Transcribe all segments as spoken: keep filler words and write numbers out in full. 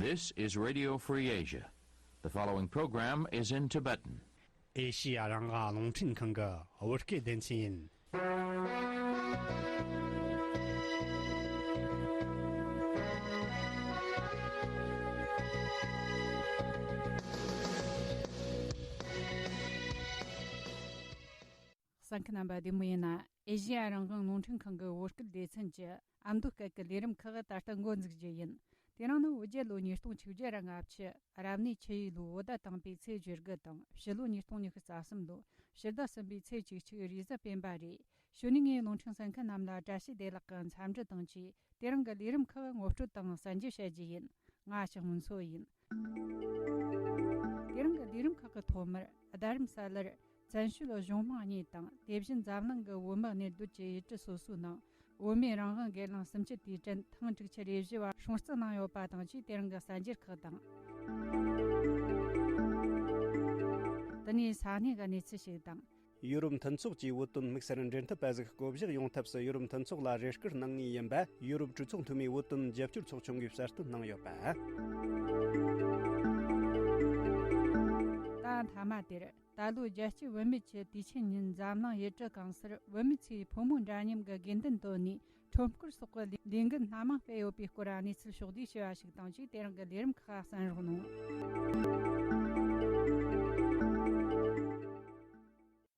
This is Radio Free Asia. The following program is in Tibetan. ཨེ་ཤི་ཡ་རང་དབང་རླུང་འཕྲིན་ཁང་གི་བོད་སྐད་སྡེ་ཚན་ཡིན། གསན་མཁན་རྣམ་པ་བདེ་མོ་ཡིན་ན། ཨེ་ཤི་ཡ་རང་དབང་རླུང་འཕྲིན་ཁང་གི་བོད་སྐད་སྡེ་ཚན་གྱི་ཨ་མདོ་སྐད་ཀྱི་ལས་རིམ་ཁག་ད་ལྟ་འགོ་འཛུགས་རྒྱུ་ཡིན། དེ་རིང་ནི་བོད་རྒྱལ་ལོ་ཉིས་སྟོང་ཆིག་བརྒྱ་ར་ལྔ་བཅུ། རབ་གནས་ཆུ་ཡོས་ལོའི་བོད་ཟླ་དང་པོའི་ཚེས་བཅུ་དགུ་དང་། ཕྱི་ལོ་ཉིས་སྟོང་ཉི་ཤུ་རྩ་གསུམ་ལོའི་ཕྱི་ཟླ་གསུམ་པའི་ཚེས་བཅུ་གཅིག་རེས་གཟའ་སྤེན་པ་རེད། གཞུག་ནས་ངས་རླུང་འཕྲིན་གསན་མཁན་རྣམས་ལ་བཀྲ་ཤིས་བདེ་ལེགས་ཀྱི་འཚམས་འདྲི་དང་བཅས། དེ་རིང་གི་ལས་རིམ་ཁག་ངོ་སྤྲོད་དང་གསན་རྒྱུ་བྱ་རྒྱུ་ཡིན། ང་ཞག་སྔོན་འཚོ་ཡིན། དེ་རིང་གི་ལས་རིམ་ཁག་གི་ཐོག་མར། རྡ་རམ་ས་ལར་བཙན་བྱོལ་གཞུང་དམངས་གཉིས་དང་། དེ་བཞིན་འཛམ་གླིང་གི་བོད་མི་གནས་སྡོད་ཀྱི་ཡུལ་གྲུ་སོ་སོའི་ནང་བོད་མིའི་རང་དབང་སྒེར་ལངས་གསུམ་བཅུ་དུས་དྲན་ཐེངས་དྲུག་ཅུ་རེ་བཞི་བ་སྲུང་བརྩི་གནང་ཡོད་པ་དང་བཅས། དེ་རིང་གི་གསར་འགྱུར་ཁག་དང་། དེ་ནས་ས་གནས་ཀྱི་གནས་ཚུལ་ཞིག་དང་། ཡུ་རོབ་མཐུན་ཚོགས་ཀྱིས་བོད་དོན་དམིགས་བསལ་འབྲེལ་མཐུད་པ་ཞིག་བསྐོ་གཞག་ཡོང་ཐབས་སུ། ཡུ་རོབ་མཐུན་ཚོགས་ལ་རེ་སྐུལ་གནང་ངེས་ཡིན་པ་ཡུ་རོབ་གྲོས་ཚོགས་འཐུས་མིའི་བོད་དོན་རྒྱབ་སྐྱོར་ཚོགས་ཆུང་གིས་གསལ་སྟོན་གནང་ཡོད་པ། ད་མཐའ་མ་དེར། ད་ལོའི་རྒྱལ་སྤྱིའི་བུད་མེད་ཀྱི་དུས་ཆེན་ཉིན། འཛམ་གླིང་ཡུལ་གྲུ་གང་སར་བུད་མེད་ཚོས་ཕོ་མོ་འདྲ་མཉམ་གྱི་དགོས་འདུན་བཏོན་ནས་ཁྲོམ་སྐོར་སོགས་ཀྱི་ལས་འགུལ་སྣ་མང་སྤེལ་ཡོད་པའི་སྐོར་གནས་ཚུལ་ཕྱོགས་བསྡུས་ཞུ་བ་ཞིག་དང་བཅས། དེ་རིང་གི་ལས་རིམ་ཁག་གསན་རོགས་གནང་།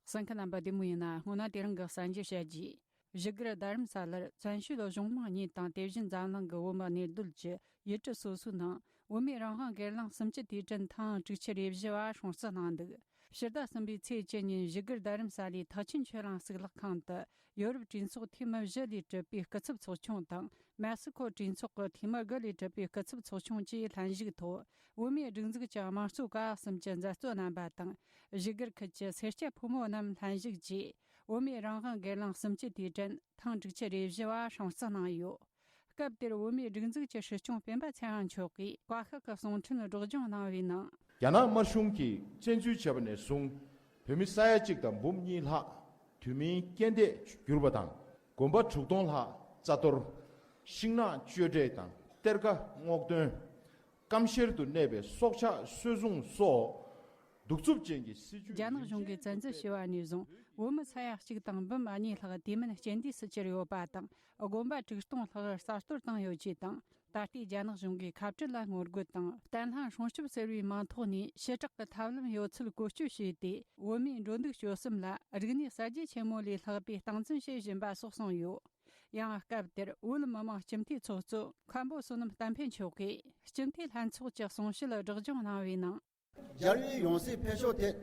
གསན་མཁན་རྣམ་པ་བདེ་མོ་ཡིན་ན། སྔོན་ན་དེ་རིང་གི་གསར་འགྱུར་བཤད་རྒྱུ། བཞུགས་སྒར་རྡ་རམ་ས་ལར་བཙན་བྱོལ་གཞུང་དམངས་གཉིས་དང་། དེ་བཞིན་འཛམ་གླིང་གི་བོད་མི་གནས་སྡོད་ཀྱི་ཡུལ་གྲུ་སོ་སོའི་ནང་བོད་མིའི་རང་དབང་སྒེར་ལངས་གསུམ་བཅུ་དུས་དྲན་ཐེངས་དྲུག་ཅུ་རེ་བཞི་བ་སྲུང་བརྩི་གནང་འདུག། ཕྱི་ཟླ་གསུམ་པའི་ཚེས་བཅུ་ཉིན་བཞུགས་སྒར་རྡ་རམ་ས་ལའི་ཐེག་ཆེན་ཆོས་གླིང་གཙུག་ལག་ཁང་དུ། ཡོ་རོབ་གྲོས་ཚོགས་འཐུས་མི་བཞི་ལས་གྲུབ་པའི་སྐུ་ཚབ་ཚོགས་ཆུང་དང་། མེག་སི་ཁོ་གྲོས་ཚོགས་ཀྱི་འཐུས་མི་དགུ་ལས་གྲུབ་པའི་སྐུ་ཚབ་ཚོགས་ཆུང་བཅས་ལྷན་ཞུགས་ཐོག་བོད་མིའི་སྒྲིག་འཛུགས་ཀྱི་དམངས་གཙོ་ཀ་བ་གསུམ་གྱི་མཛད་གཙོ་རྣམ་པ་དང་། བཞུགས་སྒར་ཁུལ་གྱི་སེར་སྐྱ་ཕོ་མོ་རྣམས་ལྷན་ཞུགས་ཀྱིས། བོད་མིའི་རང་དབང་སྒེར་ལངས་གསུམ་བཅུ་དུས་དྲན་ཐེངས་དྲུག་ཅུ་རེ་བཞི་བ་སྲུང་བརྩི་གནང་ཡོད། སྐབས་དེར་བོད་མིའི་སྒྲིག་འཛུགས་ཀྱི་སྲིད་སྐྱོང་སྤེན་པ་ཚེ་དབང་མཆོག་གིས་བཀའ་ཤག་གི་གསུང་འཕྲིན་སྒྲོག་སྦྱང་གནང་བའི་ནང་། རྒྱ་ནག་དམར་གཞུང་གིས་བཙན་འཛུལ་བྱས་པ་ནས་བཟུང་བོད་མི་ས་ཡ་གཅིག་དང་འབུམ་གཉིས་ལྷག་དུས་མིན་རྐྱེན་འདས་གྱུར་པ་དང་། དགོན་པ་དྲུག་སྟོང་ལྷག་རྩ་གཏོར། ཤིང་ནགས་གཅོད་འབྲེག་དང་གཏེར་ཁ་སྔོག་འདོན། སྐམ་ཤེར་དུ་གནས་པའི་སྲོག་ཆགས་སོད་སྲུང་སོགས་གདུག་རྩུབ་ཅན་གྱི་སྲིད་བྱུས། རྒྱ་ནག་གཞུང་གིས་བཙན་འཛུལ་བྱས་པ་ནས་བཟུང་བོད་མི་ས་ཡ་གཅིག་དང་འབུམ་གཉིས་ལྷག་དུས་མིན་རྐྱེན་འདས་སུ་གྱུར་ཡོད་པ་དང་། དགོན་པ་དྲུག་སྟོང་ལྷག་རྩ་གཏོར་བཏང་ཡོད་ཅེས་དང་། ད་ལྟའི་རྒྱ་ནག་གཞུང་གིས་ཁ་བྲལ་ལ་ངོ་རྒོལ་དང་བརྟན་ལྷིང་སྲུང་སྐྱོབ་ཟེར་བའི་མིང་ཐོག་ནས་ཞི་དྲག་གི་ཐབས་ལམ་ཡོད་ཚུལ་བཀོལ་སྤྱོད་བྱས་ཏེ། བོད་མིའི་འགྲོ་འདུག་སྤྱོད་གསུམ་ལ་རིག་གནས་གསར་བརྗེ་ཆེན་མོ་ལས་ལྷག་པའི་སྟངས་འཛིན་བྱེད་བཞིན་པ་སོགས་གསུངས་ཡོད། ཡང་སྐབས་དེར་བོད་མི་མང་སྤྱི་འཐུས་ཚོགས་གཙོ་མཁན་པོ་བསོད་ནམས་བསྟན་འཕེལ་མཆོག་གིས་སྤྱི་འཐུས་ལྷན་ཚོགས་ཀྱི་གསུང་བཤད་སྒྲོག་སྦྱང་གནང་བའི་ནང་། རྒྱལ་བའི་ཡང་སྲིད་འཕེལ་ཕྱོགས་ཐད་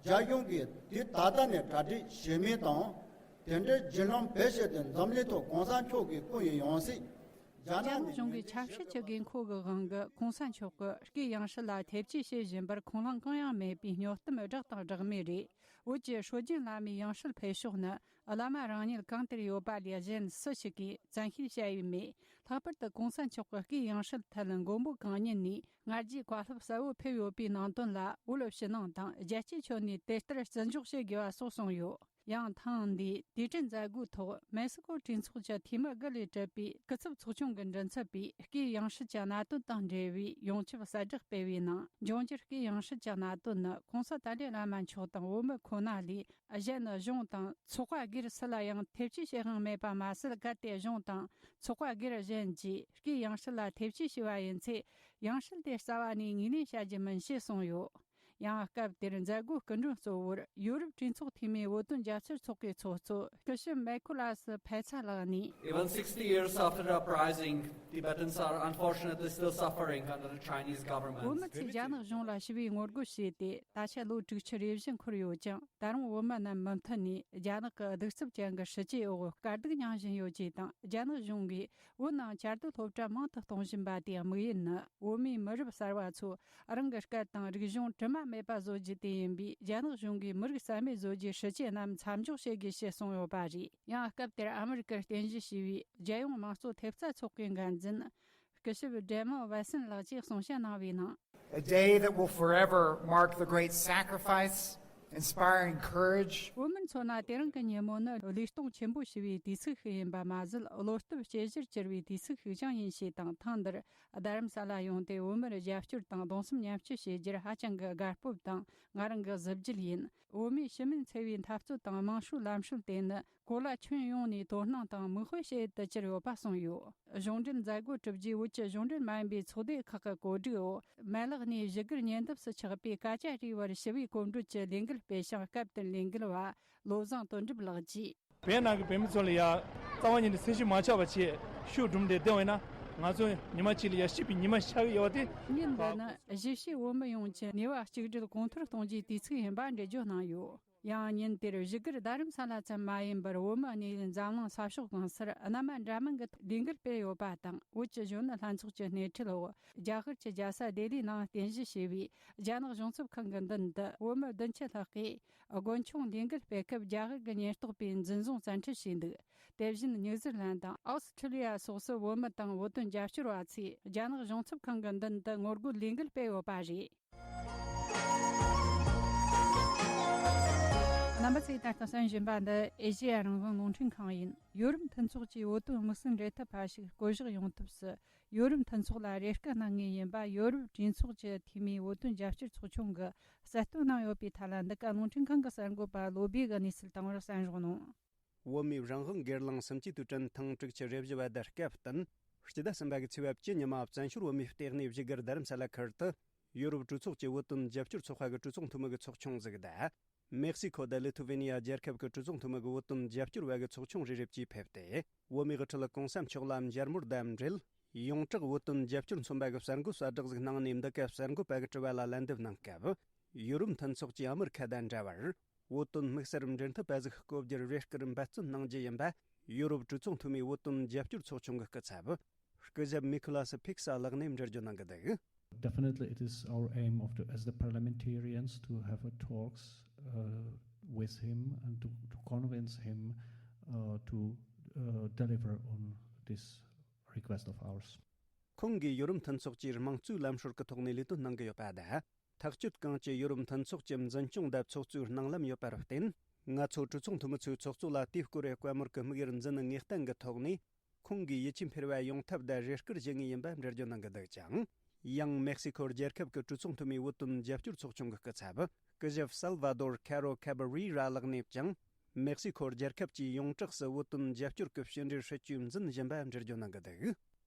རྒྱ་གཞུང་གིས་དུས་ད་ལྟ་ནས་གྲ་སྒྲིག་བྱེད་མུས་དང་། དེ་འབྲེལ་བརྒྱུད་ལམ་བེད་སྤྱད་དེ་འཛམ་གླིང་ཐོག་གོང་ས་མཆོག་གིས་སྐུ་ཡི་ཡང་སྲིད། རྒྱ་ནག་གཞུང་གི་ཆབ་སྲིད་ཀྱི་དགོས་མཁོ་གི་དབང་གིས་གོང་ས་མཆོག་གི་སྐུའི་ཡང་སྲིད་ལ་ཐེ་བྱུས་བྱེད་བཞིན་པར་ཁུངས་ལུང་གང་ཡང་མེད་པའི་སྨྱོ་གཏམ་སྦྲགས་དང་སྦྲགས་མེད་རེད། བོད་ཀྱི་སྲོལ་རྒྱུན་བླ་མའི་ཡང་སྲིད་འཕེལ་ཕྱོགས་ནི་བླ་མ་རང་ཉིད་གང་དེར་ཡོད་པ་ལས་གཞན་སུ་ཞིག་གིས་བཙན་ཤེད་བྱ་ཡི་མེད། ལྷག་པར་དུ་གོང་ས་མཆོག་གི་སྐུའི་ཡང་སྲིད་ཐད་མགོན་པོ་གང་ཉིད་ནས་སྔར་རྗེས་བཀའ་སློབ་གསལ་བོ་ཕེབས་ཡོད་པའི་ནང་དོན་ལ་བོད་ཕྱི་ནང་དང་རྒྱལ་སྤྱིའི་ཁྱོན་ནས་དེ་ལྟར་བརྩི་འཇོག་བྱེད་དགོས་པ་སོགས་གསུངས་ཡོད། ཡང་ཐེངས་འདིའི་དུས་དྲན་མཛད་སྒོའི་ཐོག་མེག་སི་ཀོ་གྲོས་ཚོགས་ཀྱི་འཐུས་མི་དགུ་ལས་གྲུབ་པའི་སྐུ་ཚབ་ཚོགས་ཆུང་གི་མགྲིན་ཚབ་པས་སྐུའི་ཡང་སྲིད་ཀྱི་གནད་དོན་དང་འབྲེལ་བའི་ཡོངས་ཁྱབ་གསལ་བསྒྲགས་སྤེལ་བའི་ནང་། འབྱུང་འགྱུར་སྐུའི་ཡང་སྲིད་ཀྱི་གནད་དོན་ནི་གོང་ས་ཏཱ་ལའི་བླ་མ་མཆོག་དང་བོད་མི་ཁོ་ན་ལས་གཞན་གཞུང་དང་ཚོགས་པ་སྒེར་སུ་ལ་ཡང་ཐེ་བྱུས་བྱེད་དབང་མེད་པ་མ་ཟད། གལ་ཏེ་གཞུང་དང་ཚོགས་པ་སྒེར་གཞན་གྱིས་སྐུའི་ཡང་སྲིད་ལ་ཐེ་བྱུས་བྱས་པ་ཡིན་ཚེ། ཡང་སྲིད་དེ་རྩ་བ་ནས་ངོས་ལེན་བྱ་རྒྱུ་མིན་ཞེས་གསུངས་ཡོད། ཡང་སྐབས་དེར་མཛད་སྒོའི་སྐུ་མགྲོན་གཙོ་བོར་ཡོ་རོབ་གྲོས་ཚོགས་འཐུས་མིའི་བོད་དོན་རྒྱབ་སྐྱོར་ཚོགས་པའི་ཚོགས་གཙོ་སྐུ་ཞབས་མེ་ཁོ་ལ་སི་ཕེ་ཚ་ལགས་ནས། Even sixty years after the uprising, Tibetans are unfortunately still suffering under the Chinese government. བོད་མི་ཚོས་རྒྱ་ནག་གཞུང་ལ་ཞི་བའི་ངོ་རྒོལ་བྱས་ཏེ་ད་ཆ་ལོ་དྲུག་ཅུ་རེ་བཞི་འཁོར་ཡོད་ཀྱང་། ད་རུང་བོད་མི་རྣམས་མུ་མཐུད་ནས་རྒྱ་ནག་གི་གདུག་རྩུབ་ཅན་གྱི་སྲིད་བྱུས་འོག་དཀའ་སྡུག་མྱངས་བཞིན་ཡོད་ཅེས་དང་། རྒྱ་ནག་གཞུང་གིས་བོད་ནང་བཅའ་སྡོད་སློབ་གྲྭ་མང་དུ་གཏོང་བཞིན་པ་དེའི་དམིགས་ཡུལ་ནི། བོད་མིའི་མི་རབས་གསར་བ་ཚོ་རང་གི་སྐད་དང་རིག་གཞུང་དྲི་མ་མེད་པ་བཟོ་རྒྱུ་དེ་ཡིན་པས། རྒྱ་ནག་གཞུང་གིས་མི་རིགས་རྩ་མེད་བཟོ་རྒྱུའི་སྲིད་བྱུས་རྣམས་མཚམས་འཇོག་བྱེད་དགོས་ཞེས་གསུངས་ཡོད་པ་རེད། ཡང་སྐབས་དེར་ཨ་མི་རི་ཀར་རྟེན་གཞི་བྱས་པའི་རྒྱལ་ཡོངས་དམངས་གཙོ་ཐེབས་རྩ་ཚོགས་པའི་འགན་འཛིན་སྐུ་ཞབས་ཌེ་མོ་ཝེ་སན་ལགས་ཀྱིས་གསུང་བཤད་གནང་བའི་ནང་། A day that will forever mark the great sacrifice Inspiring courage. བོད་མི་ཚོ་ལ་དེ་རིང་གི་ཉིན་མོ་ནི་བློས་གཏོང་ཆེན་པོ་ཞུ་བའི་དུས་ཚིགས་ཤིག་ཡིན་པ་མ་ཟད། བློ་སྟོབས་ཇེ་ཆེར་གྱུར་བའི་དུས་ཚིགས་ཤིག་ཀྱང་ཡིན་ཞེས་དང་། ཐེངས་འདིར་རྡ་རམ་ས་ལ་ཡོང་སྟེ་བོད་མིར་རྒྱབ་སྐྱོར་དང་གདུང་སེམས་མཉམ་སྐྱེད་བྱེད་རྒྱུར་ཧ་ཅང་གི་དགའ་སྤོབས་དང་ང་རང་གི་གཟི་བརྗིད་ཡིན། བོད་མིའི་ཕྱི་མིན་འཚེ་བའི་འཐབ་རྩོད་དང་དམངས་ཧྲུའུ་ལམ་སྲོལ་དེ་ནི་གོ་ལ་ཁྱོན་ཡོངས་ནས་དོ་སྣང་དང་མིག་དཔེ་བྱེད་དུ་གྱུར་ཡོད་པ་གསུངས་ཡོད། གཞུང་འབྲེལ་མཛད་སྒོ་གྲུབ་རྗེས་བོད་ཀྱི་གཞུང་འབྲེལ་མ་ཡིན་པའི་ཚོགས་སྡེ་ཁག་གི་གོ་སྒྲིག་འོག་མ་ལག་ནས་བཞུགས་སྒར་ཉེ་འདབས་སུ་ཆགས་པའི་ཀ་ཅ་རི་བར་ཞི་བའི་གོམ་བགྲོད་ཀྱི་ལས་འགུལ་སྤེལ་ཞིང་། སྐབས་དེར་ལས་འགུལ་བ་བློ་བཟང་དོན་གྲུབ་ལགས་ཀྱིས། བོད་ནང་གི་བོད་མི་ཚོ་ལ་ཡ་རྩ་བ་ཉིད་ནས་སེམས་ཤུགས་མ་ཆག་པ་བྱས་ཤུགས་སྒྲིམ་སྟེ་བསྡད་པ་ཡིན་ན། ང་ཚོ་ཉི་མ་གཅིག་ལ་ཡ་སྐྱིད་པའི་ཉི་མ་ཤར་གི་ཡོད་པ་དེ། ཉིན་འདི་ནི་གཞིས་བྱེས་བོད་མི་ཡོངས་ཀྱི་ནུས་པ་གཅིག་སྒྲིལ་གོང་མཐོར་གཏོང་རྒྱུའི་དུས་ཚིགས་ཡིན་པ་འགྲེལ་བརྗོད་གནང་ཡོད། ཡང་ཉིན་དེར་བཞུགས་སྒར་རྡ་རམ་ས་ལ་ཙམ་མ་ཡིན་པར་བོད་མི་གནས་ཡུལ་འཛམ་གླིང་ས་ཕྱོགས་གང་སར་རྣམ་པ་འདྲ་མིན་གྱི་ལས་འགུལ་སྤེལ་ཡོད་པ་དང་། བོད་ཀྱི་གཞོན་ནུ་ལྷན་ཚོགས་ཀྱི་སྣེ་ཁྲིད་འོག་རྒྱ་གར་གྱི་རྒྱལ་ས་ལྡི་ལིའི་ནང་རྟེན་གཞི་བྱས་པའི་རྒྱ་ནག་གཞུང་ཚབ་ཁང་གི་མདུན་དུ་བོད་མི་བདུན་ཅུ་ལྷག་གིས་དགུན་ཆུང་ལས་འགུལ་སྤེལ་སྐབས་རྒྱ་གར་གྱི་ཉེན་རྟོག་པས་འཛིན་བཟུང་བཙན་ཁྲིད་བྱས་འདུག་དེ་བཞིན་ནིའུ་ཛི་ལན་དང་ཨོ་སི་ཁྲི་ལི་ཡ་སོགས་སུ་བོད་མི་དང་བོད་དོན་རྒྱབ་སྐྱོར་བ་ཚོས་རྒྱ་ནག་གཞུང་ཚབ་ཁང་གི་མདུན་དུ་ངོ་རྒོལ་ལས་འགུལ་སྤེལ་ཡོད་པ་རེད། རྣམ་པ་ཚོས་ད་ལྟ་གསན་བཞིན་པ་འདི་ཨེ་ཤེ་ཡ་རང་དབང་རླུང་འཕྲིན་ཁང་ཡིན། ཡོ་རོབ་མཐུན་ཚོགས་ཀྱིས་བོད་དོན་དམིགས་བསལ་འབྲེལ་མཐུད་པ་ཞིག་བསྐོ་གཞག་ཡོང་ཐབས་སུ། ཡོ་རོབ་མཐུན་ཚོགས་ལ་རེ་སྐུལ་གནང་ངེས་ཡིན་པ་ཡོ་རོབ་གྲོས་ཚོགས་ཀྱི་འཐུས་མིའི་བོད་དོན་རྒྱབ་སྐྱོར་ཚོགས་ཆུང་གིས་གསལ་སྟོན་གནང་ཡོད་པའི་ཐད་ལ། འདི་ག་རླུང་འཕྲིན་ཁང་གི་གསར་འགོད་པ་བློ་བྷེ་གིས་གནས་ཚུལ་བཏང་བར་གསན་རོགས་གནང་། བོད་མིའི་རང་དབང་སྒེར་ལངས་སུམ་ཅུ་དུས་དྲན་ཐེངས་དྲུག་ཅུ་རེ་བཞི་བ་དེར་སྐབས་བསྟུན། སྤྱི་ཟླ་གསུམ་པ་གི་ཚེས་པ་བཅུ་ཉི་མ་བཙན་བྱོལ་བོད་མིའི་ལྟེ་གནས་བཞུགས་སྒར་རྡ་རམ་ས་ལ་ཁུལ་དུ། ཡོ་རོབ་གྲོས་ཚོགས་ཀྱི་བོད་དོན་རྒྱབ་སྐྱོར་ཚོགས་པ་གི་གྲོས་ཚོགས་འཐུས་མི་གི་ཚོགས་ཆུང་ཟིག་དང་། མེག་སི་ཁོ་དང་ལི་ཐུ་ཝེ་ནི་ཡ་རྒྱལ་ཁབ་ཀྱི་གྲོས་ཚོགས་འཐུས་མི་གི་བོད་དོན་རྒྱབ་སྐྱོར་བ་གི་ཚོགས་ཆུང་རེ་རེ་བཅས་ཕེབས་ཏེ། བོད་མིའི་དབུ་ཁྲིད་གོང་ས་མཆོག་ལ་མཇལ་མོལ་དང་འབྲེལ། ཡོངས་གྲགས་བོད་དོན་རྒྱབ་སྐྱོར་མཚོན་པ་གི་གསར་འགོད་གསལ་བསྒྲགས་ཟིག་གནང་ནས། འདི་ག་གསར་འགོད་པ་གི་དྲི་བ་ལ་ལན་འདེབས་གནང་སྐབས། ཡོ་རོབ་མཐུན་ཚོགས་ཀྱིས་ཨ་མི་རི་ཁ་དང་འདྲ་བར། བོད་དོན་དམིགས་བསལ་འབྲེལ་མཐུད་པ་ཟིག་བསྐོ་རྒྱུར་རེ་སྐུལ་འབད་བརྩོན་གནང་རྒྱུ་ཡིན་པ། ཡོ་རོབ་གྲོས་ཚོགས་འཐུས་མིའི་བོད་དོན་རྒྱབ་སྐྱོར་ཚོགས་ཆུང་གི་སྐུ་ཚབ། སྐུ་ཞབས་མི་ཁོ་ལ་སི་ཕིག་ས་ལགས་ནས་འགྲེལ་བརྗོད་གནང་གི་འདུག Definitely, it is our aim of the, as the parliamentarians, to have a talks uh, with him and to, to convince him uh, to uh, deliver on this request of ours. ཁོང་གིས་ཡོ་རོབ་མཐུན་ཚོགས་ཀྱིས་དམངས་གཙོའི་ལམ་སྲོལ་གྱི་ཐོག་ནས་ལས་དོན་གནང་གི་ཡོད་པ་དང་། ཐག་གཅོད་གང་ཅི་ཡོ་རོབ་མཐུན་ཚོགས་ཀྱི་འཛིན་སྐྱོང་དང་ཚོགས་གཙོའི་སྣང་ལམ་ཡོད་པར་བརྟེན། ང་ཚོ་གྲོས་ཚོགས་འཐུས་མི་ཚོའི་ཚོགས་གཙོ་ལ་དེའི་སྐོར་བཀའ་མོལ་གྱི་དམིགས་ཡུལ་འཛིན་ངེས་གཏན་གྱི་ཐོག་ནས། ཁོང་གིས་ཡིད་ཆེས་འཕེར་བ་ཡོང་ཐབས་དང་རེ་སྐུལ་བྱེད་ངེས་ཡིན་པ་འགྲེལ་བརྗོད་གནང་གི་འདུག་ཅིང་། ཡང་མེག་སི་ཁོ་རྒྱལ་ཁབ་ཀྱི་གྲོས་ཚོགས་འཐུས་མིའི་བོད་དོན་རྒྱབ་སྐྱོར་ཚོགས་ཆུང་གི་སྐུ་ཚབ། སྐུ་ཞབས་སལ་ཝ་དོར་ཁ་རོ་ཁ་བ་རི་ར་ལགས་ནས་ཀྱང་། མེག་སི་ཁོ་རྒྱལ་ཁབ་ཀྱིས་ཡོངས་གྲགས་སུ་བོད་དོན་རྒྱབ་སྐྱོར་གྱི་ཕྱི་འབྲེལ་སྲིད་ཇུས་འཛིན་བཞིན་པ་འགྲེལ་བརྗོད་གནང་གི་འདུག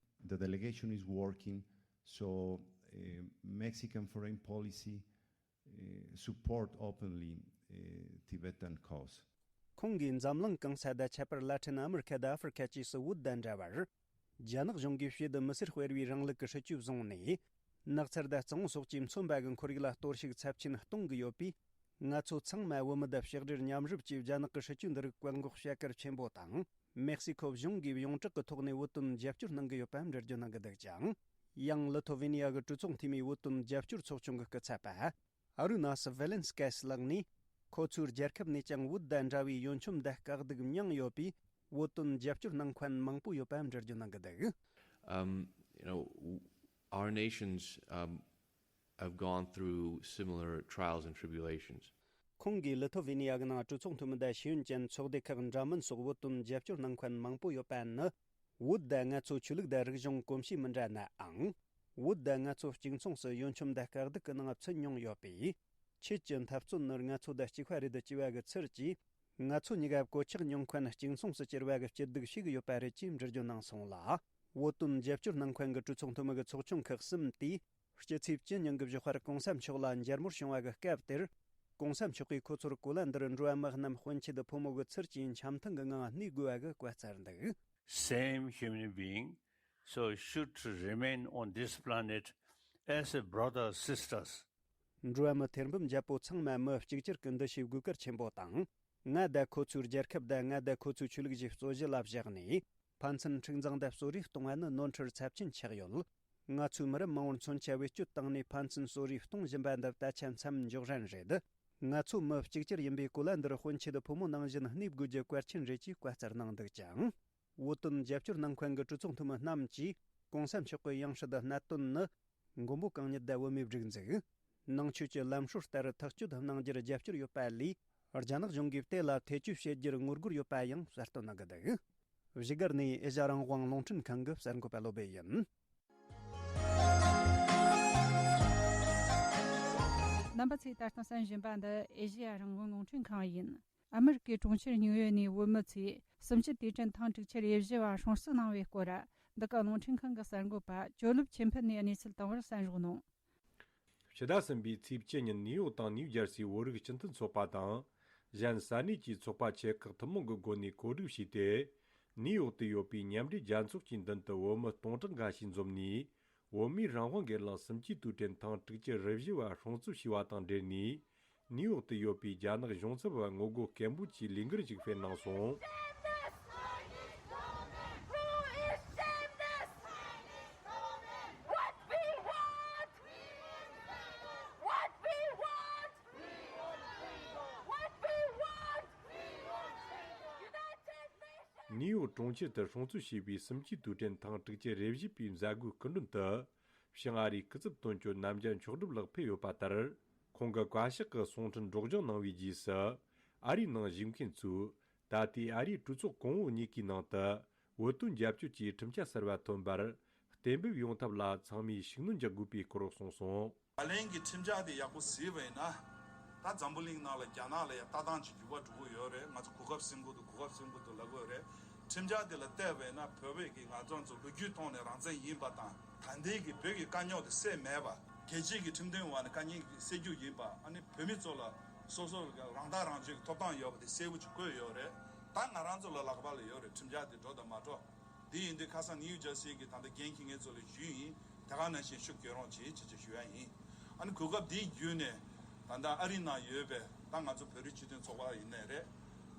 The delegation is working, so uh, Mexican foreign policy uh, support openly uh, Tibetan cause. ཁོང་གིས་འཛམ་གླིང་གང་ས་དང་ཁྱད་པར་ལ་ཊིན་ཨ་མི་རི་ཁ་དང་ཨ་ཧྥེ་རི་ཁ་བཅས་སུ་བོད་དང་འདྲ་བར། རྒྱ་ནག་གཞུང་གིས་ཕྱི་དུ་མི་སེར་སྤེལ་བའི་རིང་ལུགས་ཀྱི་སྲིད་ཇུས་བཟུང་ནས། ནགས་ཚལ་དང་གཙང་བོ་སོགས་ཀྱིས་མཚོན་པ་གི་ཁོར་ཡུག་ལ་གཏོར་བཤིག་ཚབས་ཆེན་གཏོང་གི་ཡོད་པས། ང་ཚོ་ཚང་མ་བོད་མི་དང་ཕྱག་སྦྲེལ་མཉམ་རུབ་ཀྱིས་རྒྱ་ནག་གི་སྲིད་ཇུས་འདི་རིགས་བཀག་འགོག་བྱ་གལ་ཆེན་པོ་དང་། མེག་སི་ཁོ་གཞུང་གིས་ཡོངས་གྲགས་ཀྱི་ཐོག་ནས་བོད་དོན་རྒྱབ་སྐྱོར་གནང་གི་ཡོད་པ་འགྲེལ་བརྗོད་གནང་གི་འདུག་ཅིང་། ཡང་ལི་ཐོ་ཝེ་ནི་ཡ་གི་གྲོས་ཚོགས་འཐུས་མིའི་བོད་དོན་རྒྱབ་སྐྱོར་ཚོགས་ཆུང་གི་སྐུ་ཚབ་པ། ཨ་རུ་ན་སི་ཝེ་ལེན་སི་ཀེ་སི་ལགས་ནས། ཁོ་ཚོའི་རྒྱལ་ཁབ་ནས་ཀྱང་བོད་དང་འདྲ་བའི་ཡོན་ཆོམ་དང་དཀའ་སྡུག་མྱངས་ཡོད་པས། བོད་དོན་རྒྱབ་སྐྱོར་གནང་མཁན་མང་པོ་ཡོད་པ་འགྲེལ་བརྗོད་གནང་གི་འདུག Um, you know, our nations um, have gone through similar trials and tribulations. ཁོང་གིས་ལི་ཐོ་ཝེ་ནི་ཡ་གི་ནང་གྲོས་ཚོགས་འཐུས་མི་དང་ཤེས་ཡོན་ཅན་ཚོགས་སྡེ་ཁག་འདྲ་མིན་སོགས་བོད་དོན་རྒྱབ་སྐྱོར་གནང་མཁན་མང་པོ་ཡོད་པ་ནི། བོད་དང་ང་ཚོ་ཆོས་ལུགས་དང་རིག་གཞུང་གོམས་གཤིས་མི་འདྲ་ནའང་། བོད་དང་ང་ཚོ་གཅིག་མཚུངས་སུ་ཡོན་ཆོམ་དང་དཀའ་སྡུག་གི་ནང་ཚུད་མྱོང་ཡོད་པས། ཁྱེད་ཀྱི་འཐབ་རྩོད་ནི་ང་ཚོ་དང་གཅིག་པ་རེད་ཅེས་པ་གི་ཚུལ་གྱིས། ང་ཚོ་གཉིས་ཀ་གོད་ཆག་མྱོང་མཁན་གཅིག་མཚུངས་སུ་གྱུར་བ་གི་སྐྱིད་སྡུག་ཤེས་ཀྱི་ཡོད་པ་རེད་ཅེས་འགྲེལ་བརྗོད་གནང་སོང་ལ། བོད་དོན་རྒྱབ་སྐྱོར་གནང་མཁན་གྱི་གྲོས་ཚོགས་འཐུས་མི་གི་ཚོགས་ཆུང་ཁག་གསུམ་དེས། སྤྱི་ཚེས་བཅུ་ཉིན་གྱི་བཞུགས་སྒར་གོང་ས་མཆོག་ལ་མཇལ་མོལ་བྱུང་བ་གི་སྐབས་དེར། གོང་ས་མཆོག་གིས་ཁོ་ཚོར་གོ་ལ་འདིར་འགྲོ་བ་མི་རྣམས་དཔོན་ཆེད་དུ་ཕོ་མོ་གི་ཚུལ་གྱིས་འཆམ་ཐང་གི་ངང་གནས་དགོས་པ་གི་བཀའ་སྩལ་འདུག Same human being, so should remain on this planet as a brother sisters. འགྲོ་བ་མི་ཐེར་འབུམ་བརྒྱད་པོ་ཚང་མ་མི་གཅིག་གྱུར་གྱི་འདུ་ཤེས་དགོས་གལ་ཆེན་པོ་དང་། ང་དང་ཁོ་ཚོའི་རྒྱལ་ཁབ་དང་ང་དང་ཁོ་ཚོའི་ཆོས་ལུགས་ཀྱི་རྩོད་གཞི་ལ་བཞག་ནས། ཕན་ཚུན་འཁྲུག་འཛིང་དང་གསོད་རེས་གཏོང་བ་ནི་ནོར་འཁྲུལ་ཚབས་ཆེན་ཆགས་ཡོད། ང་ཚོའི་མི་རབས་མང་བོར་མཚོན་ཆ་བེད་སྤྱོད་བཏང་ནས་ཕན་ཚུན་གསོད་རེས་གཏོང་བཞིན་པ་འདི་ད་ཆ་མཚམས་འཇོག་རན་རེད། ང་ཚོ་མི་གཅིག་གྱུར་ཡིན་པས་གོ་ལ་འདིར་དཔོན་ཆེད་དུ་ཕོ་མོ་ནང་བཞིན་གནས་དགོས་རྒྱུ་གལ་ཆེན་རེད་ཅེས་བཀའ་སྩལ་གནང་འདུག་ཅིང་། བོད་དོན་རྒྱབ་སྐྱོར་གནང་མཁན་གྱི་གྲོས་ཚོགས་འཐུས་མི་རྣམས་ཀྱིས་གོང་ས་མཆོག་གི་ཡང་སྲིད་གནད་དོན་ནི། མགོན་པོ་གང་ཉིད་དང་བོད་མིའི་སྒྲིག་འཛུགས། ནང་ཆོས་ཀྱི་ལམ་སྲོལ་ལྟར་ཐག་གཅོད་གནང་རྒྱུར་རྒྱབ་སྐྱོར་ཡོད་པ་ལས། རྒྱ་ནག་གཞུང་གིས་དེ་ལ་ཐེ་བྱུས་བྱེད་རྒྱུར་ངོ་རྒོལ་ཡོད་པ་ཡང་གསལ་སྟོན་གནང་གི་འདུག། བཞུགས་སྒར་ནས་ཨེ་ཤ་རང་དབང་རླུང་འཕྲིན་ཁང་གི་གསར་འགོད་པ་བློ་བྷེ་ཡིན། རྣམ་པ་ཚོས་ད་ལྟ་གསན་བཞིན་པ་འདི་ཨེ་ཤེ་ཡ་རང་དབང་རླུང་འཕྲིན་ཁང་ཡིན། ཨ་མི་རི་ཀའི་གྲོང་ཁྱེར་ཉིའུ་ཡོག་ནས་བོད་མི་ཚོས་སུམ་ཅུ་དུས་དྲན་ཐེངས་དྲུག་ཅུ་རེ་བཞི་བ་སྲུང་བརྩི་གནང་བའི་སྐོར། འདི་ག་རླུང་འཕྲིན་ཁང་གི་གསར་འགོད་པ་ཇོ་ལུབ་ཆོས་འཕེལ་ནས་གནས་ཚུལ་བཏང་བར་གསན་རོགས་གནང་། ཕྱི་ཟླ་གསུམ་པའི་ཚེས་བཅུ་ཉིན་ནིའུ་ཡོག་དང་ནིའུ་ཇར་སིའི་བོད་རིགས་སྤྱི་མཐུན་ཚོགས་པ་དང་། གཞན་ས་གནས་ཀྱི་ཚོགས་པ་ཆེ་ཁག་ཐུན་མོང་གི་སྒོ་ནས་གོ་སྒྲིག་བྱས་ཏེ། ནིའུ་ཡོག་ཏུ་ཡོད་པའི་མཉམ་འབྲེལ་རྒྱལ་ཚོགས་ཀྱི་མདུན་དུ་བོད་མི་སྟོང་ཕྲག་འགའ་ཞིག་འཛོམས་ནས། བོད་མིའི་རང་དབང་སྒེར་ལངས་སུམ་ཅུའི་དུས་དྲན་ཐེངས་དྲུག་ཅུ་རེ་བཞི་བ་སྲུང་བརྩི་ཞུས་པ་དང་འབྲེལ་ནས། ནིའུ་ཡོག་ཏུ་ཡོད་པའི་རྒྱ་ནག་གཞུང་ཚབ་པ་ངོ་རྒོལ་སྐད་འབོད་ཀྱི་ལས་འགུལ་ཞིག་སྤེལ་གནང་སོང་། ནིའུ་ཡོག་གྲོང་ཁྱེར་དུ་སྲུང་བརྩི་བྱས་པའི་སུམ་ཅུའི་དུས་དྲན་ཐེངས་དྲུག་ཅུ་རེ་བཞི་པའི་མཛད་སྒོའི་སྐུ་མགྲོན་དུ། བྱང་ཨ་རིའི་སྐུ་ཚབ་དོན་གཅོད་རྣམ་རྒྱལ་མཆོག་སྒྲུབ་ལགས་ཕེབས་ཡོད་པ་ལྟར། ཁོང་གིས་བཀའ་ཤག་གི་གསུང་འཕྲིན་སྒྲོག་སྦྱང་གནང་བའི་རྗེས་སུ། ཨ་རིའི་ནང་བཞུགས་མཁན་ཚོས། ད་ལྟའི་ཨ་རིའི་གྲོས་ཚོགས་གོང་འོག་གཉིས་ཀའི་ནང་དུ། བོད་དོན་རྒྱབ་སྐྱོར་གྱི་ཁྲིམས་འཆར་གསར་བ་ཐོན་པར། གཏན་འབེབས་ཡོང་ཐབས་ལ་ཚང་མས་ཤུགས་སྣོན་རྒྱག་དགོས་པའི་སྐོར་གསུངས་སོང་། ད་ལན་གྱི་ཁྲིམས་འཆར་དེ་ཡག་པོ་གཟིགས་པ་ཡིན་ན། ད་འཛམ་བུ་གླིང་ནང་ལ་རྒྱ་ནག་ལ་ཡང་ལྟ་སྟངས་ཀྱི་འགྱུར་བ་འགྲོ་གི་ཡོད་རེད། ང་ཚོ་གོ་སྐབས་ཟིན་གི་འདུག་གོ་སྐབས་ཟིན་གི་འདུག་ལབ་གི་ཡོད་རེད། ཁྲིམས་འཆར་དེ་ལ་བལྟས་པ་ཡིན་ན་བོད་པའི་གི་ང་ཚོ་ཚོ་ལོ་རྒྱུས་ཐོག་ནས་རང་བཙན་ཡིན་པ་དང་། ད་ལྟའི་གི་བོད་ཀྱི་དཀའ་རྙོག་དེ་སེལ་མེད་པ། རྒྱལ་སྤྱིའི་གི་ཁྲིམས་དོན་འོག་ནས་དཀའ་ངལ་སེལ་རྒྱུ་ཡིན་པ། ཨ་ནི་བོད་མི་ཚོ་ལ་སོ་སོ་རང་ཐག་རང་གཅོད་ཀྱི་ཐོབ་ཐང་ཡོད་པ་དེ་གསལ་པོ་ཅིག་བཀོད་ཡོད་རེད། ད་ང་རང་ཚོ་ལ་ལག་པ་ལ་ཡོད་རེད། ཁྲིམས་འཆར་དེ་འགྲོ་དང་མ་འགྲོ། དེ་ཡིན་དུས་ཁ་སང་ནིའུ་ཇར་སི་གི་ད་ལྟ་འགན་འཁྱེར་མཁན་ཚོ་ལ་ཞུས་ཡིན། དེ་ག་ནང་བཞིན་ཤུགས་རྒྱག་རོགས་བྱེད་ཅེས་ཅེས་ཞུ་ཡ་ཡིན། ཨ་ནི་གོ་སྐབས་འདི་བརྒྱུད་ནས་ད་ལྟ་ཨ་རི་ནང་ཡོད་པའི་ད་ང་ཚོ་བོད་རིགས་སྤྱི་མཐུན་ཚོགས་པ་ཡིན་ནའི་རེད།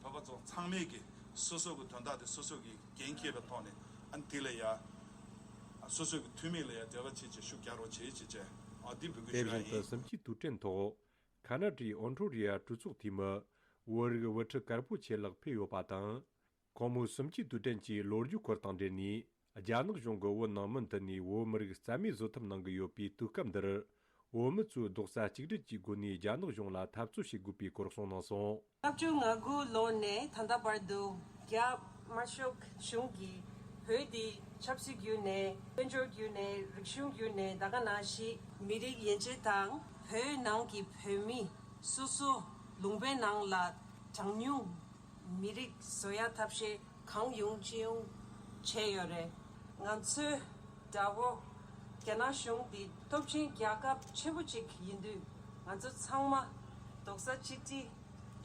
བོད་པ་ཚོ་ཚང་མས་ཀྱི་སོ་སོ་གི་དོན་དག་དེ་སོ་སོ་གི་འགན་འཁྱེར་བའི་ཐོག་ནས། ཨ་ནི་དེ་ལ་ཡ་སོ་སོ་གི་འཐུས་མི་ལ་ཡ་འབྲེལ་བ་བྱེད་ཅེས་ཤུགས་རྒྱག་རོགས་བྱེད་ཅེས་བྱས། ཨ་འདི་འབོད་སྐུལ་དེ་ཞུ་ཡ་བཞིན་དུ་ཡིན། སུམ་ཅུའི་དུས་དྲན་ཐོག་ཁ་ན་ཌའི་ཨོན་ཊོ་རི་ཡ་གྲོས་ཚོགས་འཐུས་མི་བོད་རིགས་དབུ་ཁྲིད་དཀར་པོ་ཆེ་ལགས་ཕེབས་ཡོད་པ་དང་། ཁོང་མོས་སུམ་ཅུའི་དུས་དྲན་གྱི་ལོ་རྒྱུས་སྐོར་དང་འབྲེལ་ནས། རྒྱ་ནག་གཞུང་གིས་བོད་ནང་མུ་མཐུད་ནས་བོད་མི་རིགས་རྩ་མེད་བཟོ་ཐབས་གནང་གི་ཡོད་པའི་དུས་སྐབས་འདིར། བོད་མི་ཚོས་རྡོག་རྩ་གཅིག་སྒྲིལ་གྱི་སྒོ་ནས་རྒྱ་ནག་གཞུང་ལ་འཐབ་རྩོད་བྱེད་དགོས་པའི་སྐོར་གསུངས་གནང་སོང་། ལྔ་བཅུ་ང་དགུ་ལོ་ནས་ད་ལྟ་བར་དུ་རྒྱ་དམར་ཤོག་གཞུང་གིས་བོད་འདི་ཆབ་སྲིད་བརྒྱུད་ནས། དཔལ་འབྱོར་བརྒྱུད་ནས། རིག་གཞུང་བརྒྱུད་ནས། ད་ག་ནང་བཞིན་མི་རིགས་ཡན་ཆད་དང་བོད་ནང་གི་བོད་མི་སོ་སོ་ལུང་པའི་ནང་ལ་གྲངས་ཉུང་མི་རིགས་བཟོ་ཡ་ཐབས་ཤེས་གང་ཡོང་ཅི་ཡོང་བྱས་ཡོད་རེད། ང་ཚོའི་དགྲ་བོ་རྒྱ་ནག་གཞུང་འདི་སྟོབས་ཆེན་རྒྱལ་ཁབ་ཆེན་པོ་ཅིག་ཡིན་དུས། ང་ཚོ་ཚང་མ་རྡོག་རྩ་གཅིག་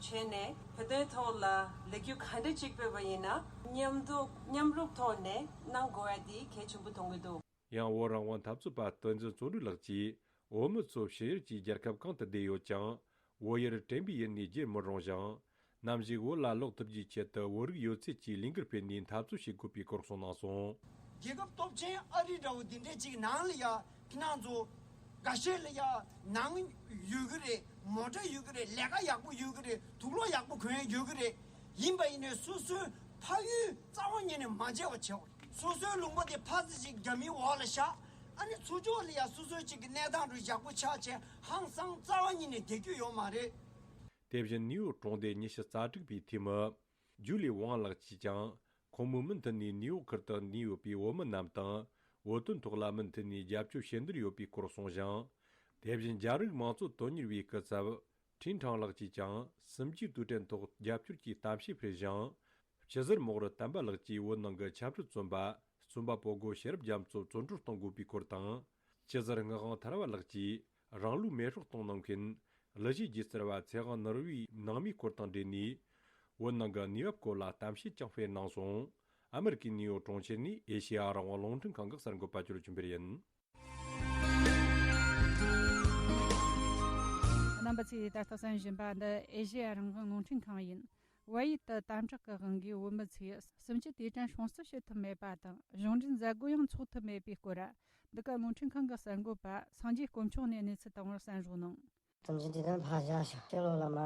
སྒྲིལ་བྱས་ནས་བོད་དོན་ཐོག་ལ་ལས་འགུལ་ག་འདྲ་ཅིག་སྤེལ་བ་ཡིན་ན། མཉམ་དུ་མཉམ་རུབ་ཐོག་ནས་གནང་དགོས་ཡ་འདི་གལ་ཆེན་པོ་མཐོང་གི་འདུག། ཡང་བོད་རང་དབང་འཐབ་རྩོད་པ་བསྟན་འཛིན་བརྩོན་འགྲུས་ལགས་ཀྱིས། བོད་མི་ཚོ་ཕྱི་ཡུལ་གྱི་རྒྱལ་ཁབ་གང་དུ་བསྡད་ཡོད་ཀྱང་། བོད་ཡུལ་དྲན་པའི་ཡུལ་ནས་བརྗེད་མི་རུང་ཞིང་། ནམ་ཞིག་བོད་ལ་ལོག་ཐུབ་རྒྱུའི་ཆེད་དུ་བོད་རིགས་ཡོད་ཚད་ཀྱིས་ལས་འགུལ་སྤེལ་ནས་འཐབ་རྩོད་བྱེད་དགོས་པའི་སྐོར་གསུངས་གནང་སོང་། རྒྱལ་ཁབ་སྟོབས་ཆེན་ཨ་རི་འདྲ་བོ་འདི་འདྲས་ཅིག་ནང་ལ་ཡ། ཁྱེད་རང་ཚོ་འགའ་ཤས་ལ་ཡ་ནང་ཡོད་གི་རེད། མོ་ཊ་ཡོད་གི་རེད། ལས་ཀ་ཡག་པོ་ཡོད་གི་རེད། དུག་ལོག་ཡག་པོ་གོན་ཡ་ཡོད་གི་རེད། ཡིན་པ་ཡིན་ནའི་སོ་སོའི་ཕ་ཡུལ་རྩ་བ་ཉིད་ནས་མ་མཇལ་བ་བྱེད་དགོས། སོ་སོའི་ལུང་པ་དེ་ཕར་ཙམ་ཞིག་རྒྱ་མིའི་འོག་ལ་བཞག། ཨ་ནི་ཚུར་ཕྱོགས་ལ་ཡ་སོ་སོའི་ཅིག་གི་གནས་སྟངས་རུ་ཡག་པོ་ཆགས་བྱས་ཧང་སང་རྩ་བ་ཉིད་ནས་བསྡད་རྒྱུ་ཡོད་མ་རེད། དེ་བཞིན་ནིའུ་ཡོག་གྲོང་སྡེ་ཉི་ཤུ་རྩ་དྲུག་པའི་འཐུས་མི་ཇུ་ལི་ཝང་ལགས་ཀྱིས་ཀྱང་། ཁོང་མོས་མུ་མཐུད་ནས་ནིའུ་ཡོག་ཁུལ་དུ་གནས་ཡོད་པའི་བོད་མི་རྣམས་དང་། བོད་དོན་ཐོག་ལ་མུ་མཐུད་ནས་རྒྱབ་སྐྱོར་བྱེད་འདོད་ཡོད་པའི་སྐོར་གསུངས་ཤིང་། དེ་བཞིན་རྒྱ་རིགས་མང་གཙོ་དོན་གཉེར་བའི་སྐུ་ཚབ་ཁྲིན་ཁྲང་ལགས་ཀྱིས་ཀྱང་། སུམ་ཅུའི་དུས་དྲན་ཐོག་རྒྱབ་སྐྱོར་གྱི་གཏམ་བཤད་སྤེལ་ཞིང་། སྤྱི་ཟུར་རྨོག་རུ་བསྟན་པ་ལགས་ཀྱིས་བོད་ནང་གི་ཆབ་སྲིད་བཙོན་པ་རྩོམ་པ་པོ་སྒོ་ཤེས་རབ་རྒྱ་མཚོ་བཙོན་གྲོལ་གཏོང་དགོས་པའི་སྐོར་དང་། སྤྱི་ཟུར་ངག་དབང་ཐར་བ་ལགས་ཀྱིས་རང་ལུས་མེ་སྲེག་གཏོང་གནང་མཁན་གླུ་གཞས་སྒྱུ་རྩལ་བ་ཚེ་དབང་ནོར་བུའི་ནང་མིའི་སྐོར་དང་འབྲེལ་ནས། བོད་ནང་གི་གནས་བབ་སྐོར་ལ་གཏམ་བཤད་ཀྱང་སྤེལ་གནང་སོང་། ཨ་མེ་རི་ཀའི་ནིའུ་ཡོག་གྲོང་ཁྱེར་ནས་ཨེ་ཤེ་ཡ་རང་དབང་རླུང་འཕྲིན་ཁང་གི་གསར་འགོད་པ་ཅོ་ལོ་ཆོས་འཕེལ་ཡིན། རྣམ་པ་ཚོས་ད་ལྟ་གསན་བཞིན་པ་འདི་ཨེ་ཤེ་ཡ་རང་དབང་རླུང་འཕྲིན་ཁང་ཡིན། བལ་ཡུལ་དུ་དམ་དྲག་གི་དབང་གིས་བོད་མི་ཚོས་སུམ་ཅུ་དུས་དྲན་སྲུང་བརྩི་བྱེད་ཐུབ་མེད་པ་དང་། གཞུང་འབྲེལ་མཛད་སྒོ་ཡང་འཚོགས་ཐུབ་མེད་པའི་སྐོར། འདི་ག་རླུང་འཕྲིན་ཁང་གི་གསར་འགོད་པ་སངས་རྒྱས་དཀོན་མཆོག་ནས་གནས་ཚུལ་བཏང་བར་གསན་རོགས་གནང་། སུམ་ཅུ་དུས་དྲན་ཕར་བཞག་ཤག་ཤེས་ལོ་ལ་མ་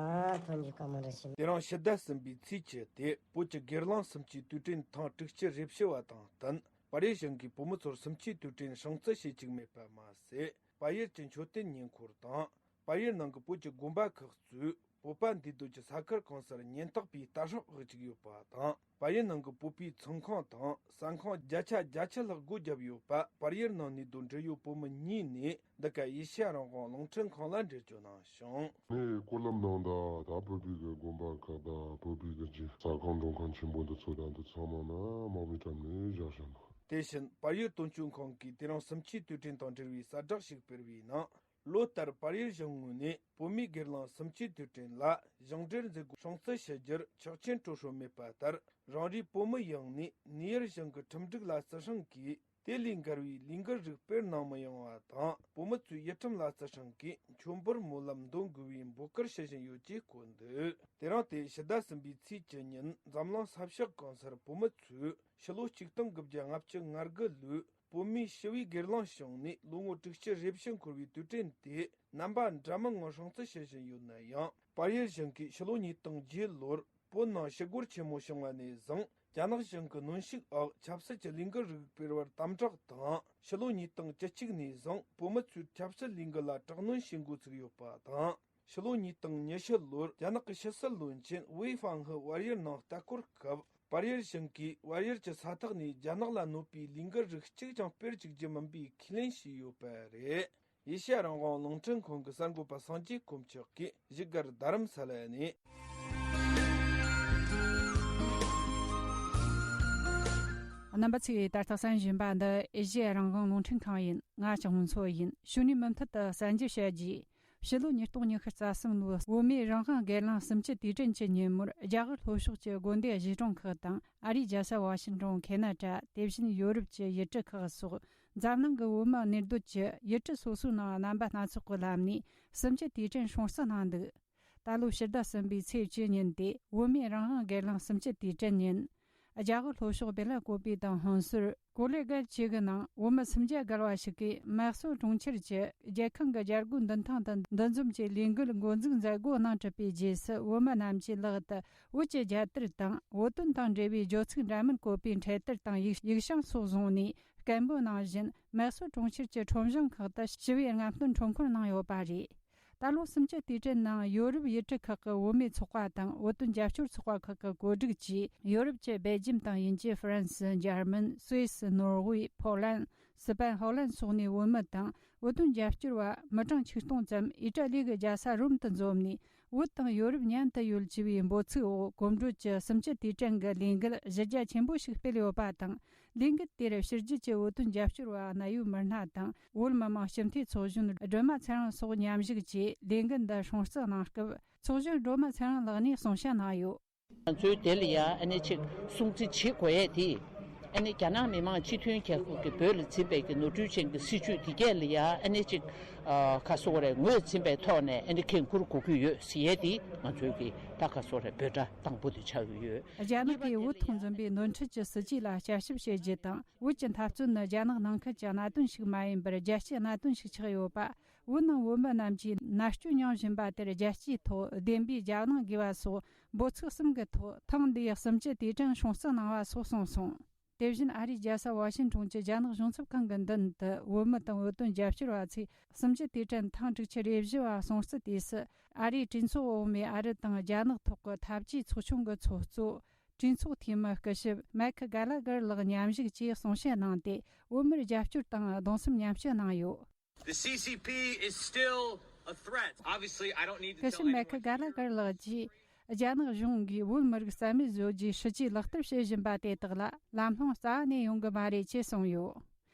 ཐོན་རྒྱུ་དཀའ་མོ་འདྲ་ཞིག་དེ་རིང་ཕྱི་ཟླ་གསུམ་པའི་ཚེས་བཅུ་དེ་བོད་ཀྱི་སྒེར་ལངས་སུམ་ཅུའི་དུས་དྲན་ཐེངས་དྲུག་ཅུ་རེ་བཞི་བ་དང་བསྟུན། བལ་ཡུལ་གཞུང་གིས་བོད་མི་ཚོར་སུམ་ཅུའི་དུས་དྲན་སྲུང་བརྩི་བྱེད་བཅུག་མེད་པ་མ་ཟད། བལ་ཡུལ་གྱི་མཆོད་རྟེན་ཉེ་འཁོར་དང་ པར་ཡུལ་ནང་གི་བོད་ཀྱི་དགོན་པ་ཁག་གཙོས་བོད་པ་འདུས་སྡོད་ཀྱི་ས་ཁུལ་གང་སར་ཉེན་རྟོག་པའི་ལྟ་ཧྲག་འོག་བཅུག་ཡོད་པ་དང་། པར་ཡུལ་ནང་གི་བོད་པའི་ཚོང་ཁང་དང་ཟ་ཁང་བརྒྱ་ཆ་བརྒྱད་ཅུ་ལྷག་སྒོ་བརྒྱབ་ཡོད་པ། པར་ཡུལ་ནང་ནས་སྡོད་འབྲེལ་ཡོད་བོད་མི་གཉིས་ནས་འདི་ག་ཨེ་ཤེ་ཡ་རང་དབང་རླུང་འཕྲིན་ཁང་ལ་འགྲེལ་བརྗོད་གནང་བྱུང་། ངས་སྐོར་ལམ་ནང་དང་ད་བོད་པའི་གི་དགོན་པ་ཁག་དང་བོད་པའི་གི་ཅིག་ཟ་ཁང་མགྲོན་ཁང་ཆེན་པོ་འདི་ཚོ་དང་འདི་ཚང་མ་ན་དམག་མིའི་འགྲམ་ནས་བཞག་བཞག་འདུག། དེ་བཞིན་པར་ཡུལ་དོན་གཅོད་ཁང་གིས་དེ་རིང་སུམ་ཆའི་དུས་དྲན་དང་འབྲེལ་བའི་གསལ་བསྒྲགས་ཤིག་སྤེལ་བའི་ནང་། ལོ་ལྟར་པར་ཡུལ་གཞུང་ངོས་ནས་བོད་མིའི་སྒེར་ལངས་སུམ་ཆའི་དུས་དྲན་ལ་ཞིང་འབྲེལ་མཛད་སྒོ་སྲུང་བརྩི་ཞུ་རྒྱུར་ཆོག་མཆན་སྤྲོད་སྲོལ་མེད་པ་ལྟར། རང་རེའི་བོད་མི་ཡོངས་ནས་ནེའུ་ཡོག་གཞུང་གི་ཁྲིམས་སྒྲིག་ལ་བརྩི་སྲུང་གིས། དེ་ལས་འགལ་བའི་ལས་འགུལ་རིགས་སྤེལ་གནང་མི་ཡོང་བ་དང་། བོད་མི་ཚོས་ཡུལ་ཁྲིམས་ལ་བརྩི་སྲུང་གིས་མཆོད་འབུལ་སྨོན་ལམ་འདོན་དགོས་པའི་འབོད་སྐུལ་ཞུ་བཞིན་ཡོད་ཅེས་བཀོད་འདུག། དེ་རིང་སྟེ་ཕྱི་ཟླ་གསུམ་པའི་ཚེས་བཅུ་ཉིན་འཛམ་གླིང་ས་ཕྱོགས་གང་སར་བོད་མི་ཚོས་ཕྱི་ལོ་ཆིག་སྟོང་དགུ་བརྒྱ་ལྔ་བཅུ་ང་དགུ་ལོའི་བོད་མིའི་ཞི་བའི་སྒེར་ལངས་བྱུང་ནས་ལོ་ངོ་དྲུག་ཅུ་རེ་བཞི་འཁོར་བའི་དུས་དྲན་དེ་རྣམ་པ་འདྲ་མིན་ངང་སྲུང་བརྩི་བྱེད་བཞིན་ཡོད་ན་ཡང་། པར་ཡུལ་གཞུང་གིས་ཕྱི་ལོ་ཉིས་སྟོང་བརྒྱད་ལོར་བོད་ནང་ཞི་རྒོལ་ཆེན་མོ་བྱུང་བ་ནས་བཟུང་། རྒྱ་ནག་གཞུང་གི་གནོན་ཤུགས་འོག་ཆབ་སྲིད་ཀྱི་ལས་འགུལ་རིགས་སྤེལ་བར་དམ་དྲག་དང་། ཕྱི་ལོ་ཉིས་སྟོང་བཅུ་གཅིག་ནས་བཟུང་བོད་མི་ཚོའི་ཆབ་སྲིད་ལས་འགུལ་ལ་དྲག་གནོན་བྱེད་འགོ་ཚུགས་ཡོད་པ་དང་། ཕྱི་ལོ་ཉིས་སྟོང་ཉི་ཤུ་ལོར་རྒྱ་ནག་གི་ཕྱི་སྲིད་བློན་ཆེན་ཝེ་ཧྥང་ཧི་བལ་ཡུལ་ནང་ལྟ་སྐོར་སྐབས། པར་ཡུལ་གཞུང་གིས་བལ་ཡུལ་གྱི་ས་ཐོག་ནས་རྒྱ་ནག་ལ་གནོད་པའི་ལས་འགུལ་རིགས་གཅིག་ཀྱང་སྤེལ་བཅུག་རྒྱུ་མིན་པའི་ཁས་ལེན་བྱས་ཡོད་པ་རེད། ཨེ་ཤེ་ཡ་རང་དབང་རླུང་འཕྲིན་ཁང་གི་གསར་འགོད་པ་སངས་རྒྱས་དཀོན་མཆོག་གིས་བཞུགས་སྒར་རྡ་རམ་ས་ལ་ནས། རྣམ་པ་ཚོས་ད་ལྟ་གསན་བཞིན་པ་འདི་ཨེ་ཤེ་ཡ་རང་དབང་རླུང་འཕྲིན་ཁང་ཡིན། ང་ལྕགས་མོ་མཚོ་ཡིན། གཞུག་ནས་མུ་མཐུད་དུ་གསར་འགྱུར་བཤད་རྒྱུ། ཕྱི་ལོ་ཉིས་སྟོང་ཉི་ཤུ་རྩ་གསུམ་ལོའི་བོད་མིའི་རང་དབང་སྒེར་ལངས་གསུམ་བཅུ་དུས་དྲན་གྱི་ཉིན་མོར་རྒྱ་གར་ལྷོ་ཕྱོགས་ཀྱི་དགོན་སྡེ་གཞིས་གྲོང་ཁག་དང་ཨ་རིའི་རྒྱལ་ས་ཝ་ཤིང་ཏོན། ཁེ་ན་ཌ། དེ་བཞིན་ཡོ་རོབ་ཀྱི་ཡུལ་གྲུ་ཁག་སོགས་འཛམ་གླིང་གི་བོད་མི་གནས་སྡོད་ཀྱི་ཡུལ་གྲུ་སོ་སོའི་ནང་རྣམ་པ་སྣ་ཚོགས་ཀྱི་ལམ་ནས་གསུམ་བཅུ་དུས་དྲན་སྲུང་བརྩི་གནང་འདུག། ད་ལོ་ཕྱི་ཟླ་གསུམ་པའི་ཚེས་བཅུ་ཉིན་ཏེ་བོད་མིའི་རང་དབང་སྒེར་ལངས་གསུམ་བཅུ་དུས་དྲན་ཉིན། རྒྱ་གར་ལྷོ་ཕྱོགས་བེ་ལ་ཀོ་པི་དང་ཧོན་སུར། ཀོ་ལེ་གྷལ་བཅས་ཀྱི་ནང་བོད་མི་སུམ་བརྒྱ་བརྒལ་བ་ཞིག་གིས་མེག་སོ་གྲོང་ཁྱེར་གྱི་རྒྱལ་ཁང་གི་རྒྱལ་སྒོ་མདུན་ཐང་དུ་འདུ་འཛོམས་ཀྱི་ལས་འགུལ་འགོ་འཛུགས་མཛད་སྒོ་གནང་གྲུབ་པའི་རྗེས་སུ། བོད་མི་རྣམས་ཀྱིས་ལག་ཏུ་བོད་ཀྱི་རྒྱལ་དར་དང་བོད་དོན་དང་འབྲེལ་བའི་བརྗོད་ཚིག་འདྲ་མིན་བཀོད་པའི་འཕྲེད་དར་དང་ཡིག་ཡིག་བྱང་སོགས་བཟུང་ནས། སྐད་འབོད་གནང་བཞིན། མེག་སོ་གྲོང་ཁྱེར་གྱི་ཁྲོམ་གཞུང་ཁག་ཏུ་ཞི་བའི་རྔམ་སྟོན་ཁྲོམ་སྐོར་གནང་ཡོད་པ་རེད། ད་ལོ་གསུམ་བཅུ་དུས་དྲན་ནང་ཡོ་རོབ་ཡུལ་གྲུ་ཁག་གི་བོད་མིའི་ཚོགས་པ་དང་བོད་དོན་རྒྱབ་སྐྱོར་ཚོགས་པ་ཁག་གི་བཀོད་སྒྲིག་གིས། ཡོ་རོབ་ཀྱི་སྦེལ་ཇམ་དང་དབྱིན་ཇི། ཧྥ་རན་སི། འཇར་མན། སུད་སི། ནོར་ཝེ། ཕོ་ལན། སི་པན། ཧོ་ལན་སོགས་ནས་བོད་མི་དང་བོད་དོན་རྒྱབ་སྐྱོར་བ་མི་གྲངས་ཆིག་སྟོང་ཙམ་ཨི་ཏྲ་ལི་གི་རྒྱལ་ས་རོམ་དུ་འཛོམས་ནས། བོད་དང་ཡོ་རོབ་མཉམ་དུ་ཡོད་ཅེས་པའི་འབོད་ཚིག་འོག་གོམ་བགྲོད་ཀྱི་གསུམ་བཅུ་དུས་དྲན་གྱི་ལས་འགུལ་གཞི་རྒྱ་ཆེན་པོ་ཞིག་སྤེལ་ཡོད་པ་དང་། ལས་འགུལ་དེར་ཕྱི་རྒྱལ་གྱི་བོད་དོན་རྒྱབ་སྐྱོར་བ་གནད་ཡོད་མི་སྣ་དང་། བོད་མི་མང་སྤྱི་འཐུས་ཚོགས་གཞོན་སྒྲོལ་མ་ཚེ་རིང་སོགས་མཉམ་ཞུགས་ཀྱིས་ལས་འགུལ་འདི་སྲུང་བརྩི་གནང་སྐབས། ཚོགས་གཞོན་སྒྲོལ་མ་ཚེ་རིང་ལགས་ནས་གསུང་བཤད་གནང་ཡོད། ང་ཚོའི་དེ་ལ་ཡ་ཨ་ནེ་ཅིག་སྲུང་བརྩི་བྱེད་དགོས་ཡས་དེ། ཨ་ནེ་རྒྱ་ནག་མི་དམངས་སྤྱི་མཐུན་རྒྱལ་ཁབ་ཀྱི་བོད་ལ་འཛིན་པའི་གི་ནོར་འཁྲུལ་ཅན་གྱི་སྲིད་བྱུས་དེ་གས་ལ་ཡ་ཨ་ནེ་ཅིག་ཨ་ག་སོ་རེ་ངོས་འཛིན་པའི་ཐོག་ནས་ཨ་ནེ་འགན་འཁུར་དགོས་ཀྱི་ཡོད་ཟེར་ཡས་དེ་ང་ཚོའི་གི་ད་ག་སོ་རེ་འབོད་སྒྲ་དང་པོ་དེ་ཆགས་ཀྱི་ཡོད། རྒྱ་ནག་གིས་བོད་ཐོག་འཛིན་པའི་ནོར་འཁྲུལ་གྱི་སྲིད་ཇུས་ལ་བསྐྱར་ཞིབ་བྱེད་རྒྱུ་དང་། བོད་ཀྱི་འཐབ་རྩོད་ནི་རྒྱ་ནག་ནང་ཁུལ་གྱི་གནད་དོན་ཞིག་མ་ཡིན་པར་རྒྱལ་སྤྱིའི་གནད་དོན་ཞིག་ཆགས་ཡོད་པ། བོད་ནང་བོད་མི་རྣམས་ཀྱིས་མནར་གཅོད་མྱོང་བཞིན་པ་དེར་རྒྱལ་སྤྱིའི་ཐོག་བདེན་པའི་རྒྱབ་ལངས་དགོས་པ་སོགས་འབོད་ཚིག་གསུམ་གྱི་ཐོག་ཐེངས་འདིའི་གསུམ་བཅུ་དུས་དྲན་སྲུང་བརྩི་གནང་བ་སོགས་གསུངས་སོང་། དེ་བཞིན་ཨ་རིའི་རྒྱལ་ས་ཝ་ཤིང་ཊོན་གྱི་རྒྱ་ནག་གཞུང་ཚབ་ཁང་གི་མདུན་དུ་བོད་མི་དང་བོད་དོན་རྒྱབ་སྐྱོར་བ་ཚོས་གསུམ་བཅུ་དུས་དྲན་ཐེངས་དྲུག་ཅུ་རེ་བཞི་བ་སྲུང་བརྩི་དུས་སུ། ཨ་རིའི་གྲོས་ཚོགས་འོག་མའི་ཨ་རི་དང་རྒྱ་ནག་ཐོག་གི་འཐབ་ཇུས་ཚོགས་ཆུང་གི་ཚོགས་གཙོ། གྲོས་ཚོགས་འཐུས་མི་སྐུ་ཞབས་མེག་གྷ་ལ་གྷར་ལགས་མཉམ་ཞུགས་ཀྱིས་གསུང་བཤད་གནང་སྟེ། བོད་མིར་རྒྱབ་སྐྱོར་དང་གདུང་སེམས་མཉམ་སྐྱེད་གནང་ཡོད། The C C P is still a threat. Obviously, I don't need to tell anyone here. སྐུ་ཞབས་མེག་གྷ་ལ་གྷར་ལགས་ཀྱིས། རྒྱ་ནག་གཞུང་གིས་བོད་མི་རིགས་རྩ་མེད་བཟོ་རྒྱུའི་སྲིད་ཇུས་ལག་བསྟར་བྱེད་བཞིན་པ་དེ་དག་ལ་ལམ་ལྷོང་རྩ་བ་ནས་ཡོང་གི་མ་རེད་ཅེས་གསུངས་ཡོད།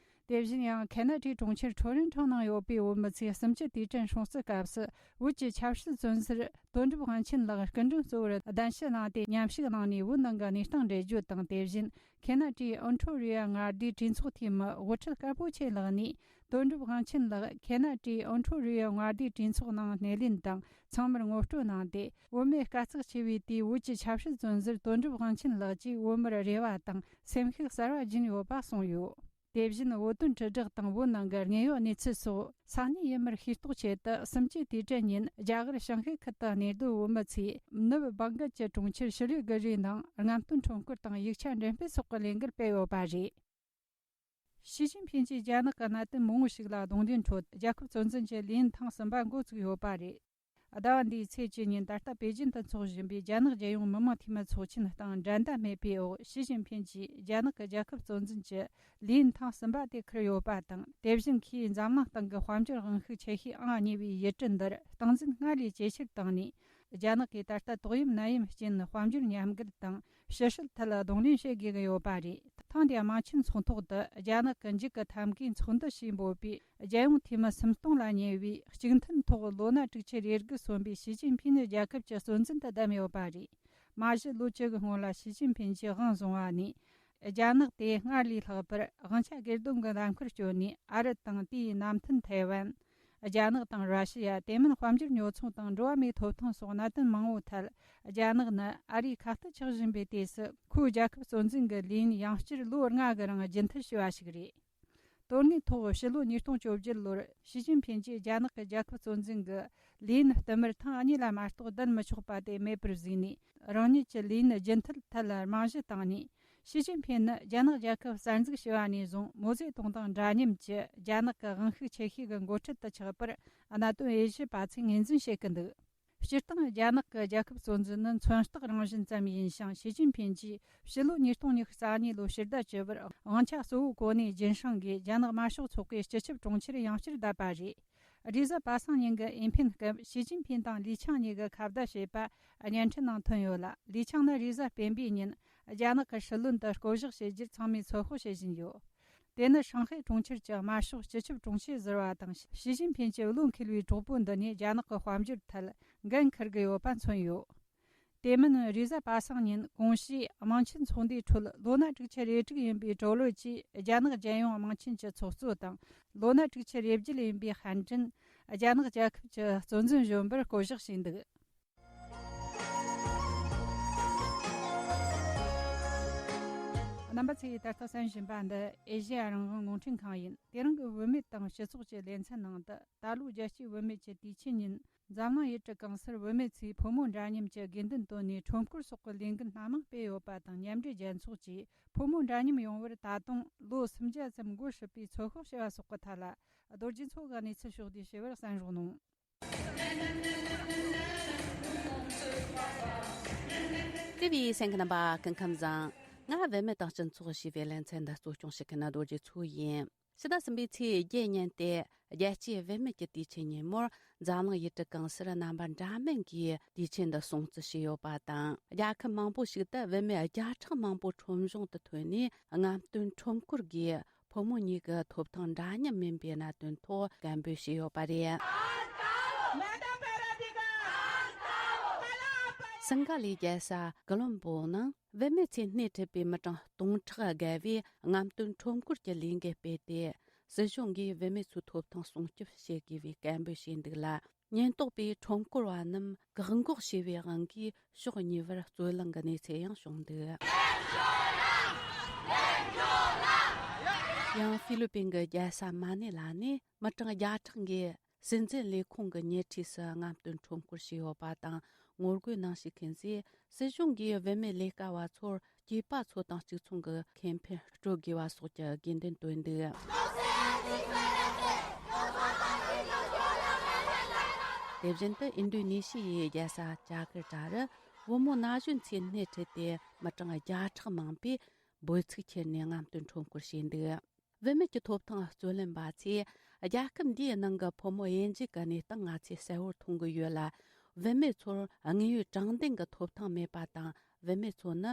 དེ་བཞིན་ཡང་ཁེ་ན་ཌའི་གྲོང་ཁྱེར་ཊོ་རོན་ཊོ་ནང་ཡོད་པའི་བོད་མི་ཚོས་གསུམ་བཅུ་དུས་དྲན་སྲུང་བརྩི་སྐབས་སུ། བོད་ཀྱི་ཆབ་སྲིད་བཙོན་ཟུར་དོན་གྲུབ་དབང་ཆེན་ལགས་སྐུ་མགྲོན་གཙོ་བོར་གདན་ཞུ་གནང་སྟེ། མཉམ་ཞུགས་གནང་ནས་བོད་ནང་གི་གནས་སྟངས་འགྲེལ་བརྗོད་དང་། དེ་བཞིན་ཁེ་ན་ཌའི་ཨོན་ཊོ་རི་ཡོ་མངའ་སྡེའི་གྲོས་ཚོགས་འཐུས་མི་དབུ་ཁྲིད་དཀར་པོ་ཆེ་ལགས་ནས། དོན་གྲུབ་དབང་ཆེན་ལགས་ཁེ་ན་ཌའི་ཨོན་ཊོ་རི་ཡོ་མངའ་སྡེའི་གྲོས་ཚོགས་ནང་སྣེ་ལེན་དང་ཚང་མར་ངོ་སྤྲོད་གནང་སྟེ། བོད་མིའི་དཀའ་ཚེགས་ཆེ་བའི་དུས། བོད་ཀྱི་ཆབ་སྲིད་བཙོན་ཟུར་དོན་གྲུབ་དབང་ཆེན་ལགས་ཀྱིས་བོད་མིར་རེ་བ་དང་སེམས་ཤུགས་གསར་བ་སྦྱིན་ཡོད་པ་གསུངས་ཡོད། དེ་བཞིན་བོད་དོན་དྲིལ་བསྒྲགས་དང་བོད་ནང་གི་དངོས་ཡོད་གནས་ཚུལ་སོགས་ས་གནས་ཡུལ་མིར་ཤེས་རྟོགས་ཆེད་དུ། གསུམ་བཅུའི་དུས་དྲན་ཉིན་རྒྱ་གར་ཞིན་ཧེ་ཁུལ་དུ་གནས་སྡོད་བོད་མི་ཚོས་ནུབ་བང་གལ་གྱི་གྲོང་ཁྱེར་ཤི་ལི་གུ་རིའི་ནང་རྔམ་སྟོན་ཁྲོམ་སྐོར་དང་ཡིག་ཆ་འགྲེམས་སྤེལ་སོགས་ཀྱི་ལས་འགུལ་སྤེལ་ཡོད་པ་རེད། ཞི་ཅིན་ཕིན་གྱིས་རྒྱ་ནག་གི་གནད་དོན་མང་བོ་ཞིག་ལ་གདོང་ལེན་ཁྲོད། རྒྱལ་ཁབ་གཙོ་འཛིན་གྱི་ལས་ཡུན་ཐེངས་གསུམ་པ་འགོ་བཙུགས་ཡོད་པ་རེད། ཟླ་བ་འདིའི་ཚེས་བཅུ་ཉིན་ད་ལྟ་པེ་ཅིན་དུ་འཚོགས་བཞིན་པའི་རྒྱ་ནག་རྒྱལ་ཡོངས་མི་མང་འཐུས་མི་ཚོགས་ཆེན་སྟེང་འགྲན་ཟླ་མེད་པའི་འོག་ཞི་ཅིན་ཕིན་གྱིས་རྒྱ་ནག་གི་རྒྱལ་ཁབ་གཙོ་འཛིན་གྱི་ལས་ཡུན་ཐེངས་གསུམ་པ་དེ་འཁུར་ཡོད་པ་དང་། དེ་བཞིན་ཁོས་འཛམ་གླིང་སྟེང་གི་དཔལ་འབྱོར་དབང་ཤུགས་ཆེ་ཤོས་ཨང་གཉིས་པའི་ཡུལ་གྲུ་འདིར་སྟངས་འཛིན་སྔར་ལས་ཇེ་ཆེར་བཏང་ནས། རྒྱ་ནག་གིས་ད་ལྟ་ཏོག་དབྱིབས་ནད་ཡམས་རྐྱེན་དཔལ་འབྱོར་ཉམས་རྒུད་དང་ཕྱི་སྲིད་ཐད་གདོང་ལེན་བྱེད་དགོས་ཀྱི་ཡོད་པ་རེད། ཐེངས་འདིའི་དམངས་ཆེན་ཚོགས་ཐོག་ཏུ་རྒྱ་ནག་གི་འཇིགས་ཀྱི་ཐབས་མཁས་ཚོགས་འདུ་ཞེས་འབོད་པའི་རྒྱལ་ཡོངས་འཐུས་མི་སུམ་སྟོང་ལ་ཉེ་བས། གཅིག་མཐུན་ཐོག་ལོ་ན་དྲུག་ཅུ་རེ་དགུ་སོན་པའི་ཞི་ཅིན་ཕིན་རྒྱལ་ཁབ་ཀྱི་གཙོ་འཛིན་དུ་བདམས་ཡོད་པ་རེད། མ་གཞི་ལོ་བཅུ་གི་སྔོན་ལ་ཞི་ཅིན་ཕིན་གྱིས་དབང་བཟུང་བ་ནས། རྒྱ་ནག་དེ་སྔར་ལས་ལྷག་པར་དབང་ཆ་སྒེར་སྡོམ་གྱི་ལམ་ཁར་བསྐྱོད་ནས། ཨ་རི་དང་དེའི་མནའ་མཐུན་ཐའེ་ཝན། རྒྱ་ནག་དང་ར་ཤི་ཡ། དེ་མིན་དཔལ་འབྱོར་ཉོ་ཚོང་དང་འགྲོ་བ་མིའི་ཐོབ་ཐང་སོགས་གནད་དོན་མང་བོའི་ཐད། རྒྱ་ནག་ནི་ཨ་རིའི་ཁ་གཏད་ཆགས་བཞིན་པའི་དུས་སུ། ཁོའི་རྒྱལ་ཁབ་གཙོ་འཛིན་གྱི་ལས་ཡུན་ཡང་བསྐྱར་ལོ་ལྔ་གི་རིང་རྒྱུན་མཐུད་བྱས་པ་ཞིག་རེད། དོན་དངོས་ཐོག་ཕྱི་ལོ་ཉིས་སྟོང་བཅོ་བརྒྱད་ལོར་ཞི་ཅིན་ཕིན་གྱིས་རྒྱ་ནག་གི་རྒྱལ་ཁབ་གཙོ་འཛིན་གྱི་ལས་ཡུན་བསྟུད་མར་ཐེངས་གཉིས་ལ་མ་གཏོགས་བསྡད་མི་ཆོག་པ་དེ་མེད་པར་བཟོས་ནས། རང་ཉིད་ཀྱི་ལས་ཡུན་རྒྱུན་མཐུད་ཐད་རྨང་གཞི་བཏིང་ནས། ཞི་ཅིན་ཕིན་ནི་རྒྱ་ནག་རྒྱལ་ཁབ་གསར་འཛུགས་བྱས་པ་ནས་བཟུང་མའོ་ཙེ་ཏུང་དང་འདྲ་མཉམ་གྱི་རྒྱ་ནག་གི་དབང་ཤུགས་ཆེ་ཤོས་ཀྱི་འགོ་ཁྲིད་དུ་ཆགས་པར་གནད་དོན་དབྱེ་ཞིབ་པ་ཚོས་ངོས་འཛིན་བྱེད་ཀྱི་འདུག་སྤྱིར་བཏང་རྒྱ་ནག་གི་རྒྱལ་ཁབ་གཙོ་འཛིན་ནི་མཚོན་རྟགས་རང་བཞིན་ཙམ་ཡིན་ཞིང་། ཞི་ཅིན་ཕིན་གྱིས་ཕྱི་ལོ་ཉིས་སྟོང་ཉི་ཤུ་རྩ་གཉིས་ལོའི་ཕྱི་ཟླ་བཅུ་པར་དབང་ཆ་གཙོ་བོ་གོ་གནས་རྒྱུན་བསྲིང་གིས་རྒྱ་ནག་དམར་ཤོག་ཚོགས་པའི་སྤྱི་ཁྱབ་དྲུང་ཆེར་ཡང་བསྐྱར་བསྡད་པ་རེད། རེས་གཟའ་པ་སངས་ཉིན་གྱི་ཨེ་ཕེན་སྐབས་ཞི་ཅིན་ཕིན་དང་ལི་ཆང་གཉིས་ཀྱི་ཁ་བརྡ་བྱས་པ་བརྙན་འཕྲིན་ནང་ཐོན་ཡོད་ལ། ལི་ཆང་ནི་རེས་གཟའ་སྤེན་པའི་ཉིན་རྒྱ་ནག་གི་སྲིད་བློན་དུ་བསྐོ་གཞག་བྱེད་རྒྱུར་ཚང་མས་ཚོད་དཔག་བྱེད་བཞིན་ཡོད། དེ་ནི་ཧྲང་ཧའེ་གྲོང་ཁྱེར་གྱི་དམར་ཤོག་སྤྱི་ཁྱབ་དྲུང་ཆེ་ཟུར་པ་དང་ཞི་ཅིན་ཕིན་གྱི་བློ་འཁེལ་བའི་གྲོགས་པོ་འདི་ནས་རྒྱ་ནག་གི་དཔལ་འབྱོར་ཐད་འགན་འཁུར་གྱི་ཡོད་པ་མཚོན་ཡོད། དེ་མིན་རེས་གཟའ་པ་སངས་ཉིན་གོང་ཞུས་དམངས་ཆེན་ཚོགས་འདུའི་ཁྲོད་ལོ་ན་དྲུག་ཅུ་རེ་དྲུག་ཡིན་པའི་ཀྲོའུ་ལི་ཅིས་རྒྱ་ནག་རྒྱལ་ཡོངས་དམངས་ཆེན་གྱི་ཚོགས་གཙོ་དང་། ལོ་ན་དྲུག་ཅུ་རེ་བརྒྱད་ཡིན་པའི་ཧན་ཀྲིན་རྒྱ་ནག་རྒྱལ་ཁབ་ཀྱི་གཙོ་འཛིན་གཞོན་པར་བསྐོ་གཞག་བྱས་འདུག་རྣམ་པ་ཚོས་ད་ལྟ་གསན་བཞིན་པ་འདི་ཨེ་ཤེ་ཡ་རང་དབང་རླུང་འཕྲིན་ཁང་ཡིན། དེ་རིང་གི་བུད་མེད་དང་སྤྱི་ཚོགས་ཀྱི་ལེ་ཚན་ནང་དུ། ད་ལོའི་རྒྱལ་སྤྱིའི་བུད་མེད་ཀྱི་དུས་ཆེན་ཉིན། འཛམ་གླིང་ཡུལ་གྲུ་གང་སར་བུད་མེད་ཚོས་ཕོ་མོ་འདྲ་མཉམ་གྱི་དགོས་འདུན་བཏོན་ནས། ཁྲོམ་སྐོར་སོགས་ཀྱི་ལས་འགུལ་སྣ་མང་སྤེལ་ཡོད་པ་དང་། མཉམ་འབྲེལ་རྒྱལ་ཚོགས་ཀྱིས་ཕོ་མོ་འདྲ་མཉམ་ཡོང་བར་ད་དུང་ལོ་སུམ་བརྒྱ་ཙམ་འགོར་སྲིད་པའི་ཚོད་དཔག་བྱས་པ་སོགས་ཀྱི་ཐད་ལ། རྡོ་རྗེ་མཚོ་གིས་གནས་ཚུལ་ཕྱོགས་བསྡུས་ཞུ་བར་གསན་རོགས་གནང་། དེ་བས་གསན་མཁན་རྣམ་པ་སྐུ་ཁམས་བཟང་། ང་བུད་མེད་དང་སྤྱི་ཚོགས་ཞེས་པའི་ལེ་ཚན་འདི་གཙོ་སྐྱོང་བྱེད་མཁན་རྡོ་རྗེ་མཚོ་ཡིན། ཕྱི་ཟླ་གསུམ་པའི་ཚེས་བརྒྱད་ཉིན་ཏེ། རྒྱལ་སྤྱིའི་བུད་མེད་ཀྱི་དུས་ཆེན་ཉིན་མོར། འཛམ་གླིང་ཡུལ་གྲུ་གང་སར་རྣམ་པ་འདྲ་མིན་གྱིས་དུས་ཆེན་འདི་སྲུང་བརྩི་བྱས་ཡོད་པ་དང་། རྒྱལ་ཁབ་མང་པོ་ཞིག་ཏུ་བུད་མེད་བརྒྱ་ཕྲག་མང་པོ་ཁྲོམ་གཞུང་དུ་ཐོན་ནས། རྔམ་སྟོན་ཁྲོམ་སྐོར་གྱིས་ཕོ་མོ་གཉིས་ཀྱི་ཐོབ་ཐང་འདྲ་མཉམ་མིན་པའི་གནད་དོན་ཐོག་སྐད་འབོད་བྱས་ཡོད་པ་རེད། སིང་ག་ལའི་རྒྱལ་ས་ཀོ་ལོམ་པོ་ནང་། བུད་མེད་ཚོས་སྣེ་ཁྲིད་པའི་མི་གྲངས་སྟོང་ཕྲག་བརྒལ་བས་རྔམ་སྟོན་ཁྲོམ་སྐོར་གྱི་ལས་འགུལ་སྤེལ་ཏེ། སྲིད་གཞུང་གིས་བུད་མེད་ཚོའི་ཐོབ་ཐང་སྲུང་སྐྱོབ་བྱེད་དགོས་པའི་སྐད་འབོད་བྱས་འདུག་ལ། ཉེན་རྟོག་པས་ཁྲོམ་སྐོར་བ་རྣམས་བཀག་འགོག་བྱས་པའི་དབང་གིས། ཕྱོགས་གཉིས་བར་རྩོད་གླེང་གི་གནས་ཚུལ་ཡང་བྱུང་འདུག་ཡང་ཧྥི་ལི་པིན་གྱི་རྒྱལ་ས་མ་ནི་ལ་ནས། མི་གྲངས་བརྒྱ་ཕྲག་འགས། སྲིད་འཛིན་ལས་ཁུངས་ཀྱི་ཉེ་འཁྲིས་སུ་རྔམ་སྟོན་ཁྲོམ་སྐོར་བྱས་ཡོད་པ་དང་། ངོ་རྒོལ་གནང་བཞིན་མཁན་ཚོས། སྲིད་གཞུང་གིས་བུད་མེད་ལས་ཀ་བ་ཚོར་སྐྱེས་པ་ཚོ་དང་གཅིག་མཚུངས་ཀྱི་ཁེ་ཕན་སྤྲོད་དགོས་པ་སོགས་ཀྱི་དགོས་འདུན་བཏོན་འདུག་དེ་བཞིན་དུ། ཨིན་ཌོ་ནེ་ཤི་ཡའི་རྒྱལ་ས་ཇ་ཀར་ཏ་རུ། བུ་མོ་ན་གཞོན་ཚོས་སྣེ་ཁྲིད་དེ། མི་གྲངས་བརྒྱ་ཕྲག་མང་པོས་འབོད་ཚིག་ཁྱེར་ནས་རྔམ་སྟོན་ཁྲོམ་སྐོར་བྱས་འདུག་བུད་མེད་ཀྱི་ཐོབ་ཐང་རྩོད་ལེན་པ་ཚོས། རྒྱལ་ཁབ་འདིའི་ནང་གི་ཕོ་མོ་དབྱེ་འབྱེད་ཀྱི་གནས་སྟངས་ང་ཚོས་གསལ་བོར་མཐོང་གི་ཡོད་ལ། བུད་མེད་ཚོར་དངོས་ཡོད་དྲང་བདེན་གྱི་ཐོབ་ཐང་མེད་པ་དང་། བུད་མེད་ཚོ་ནི་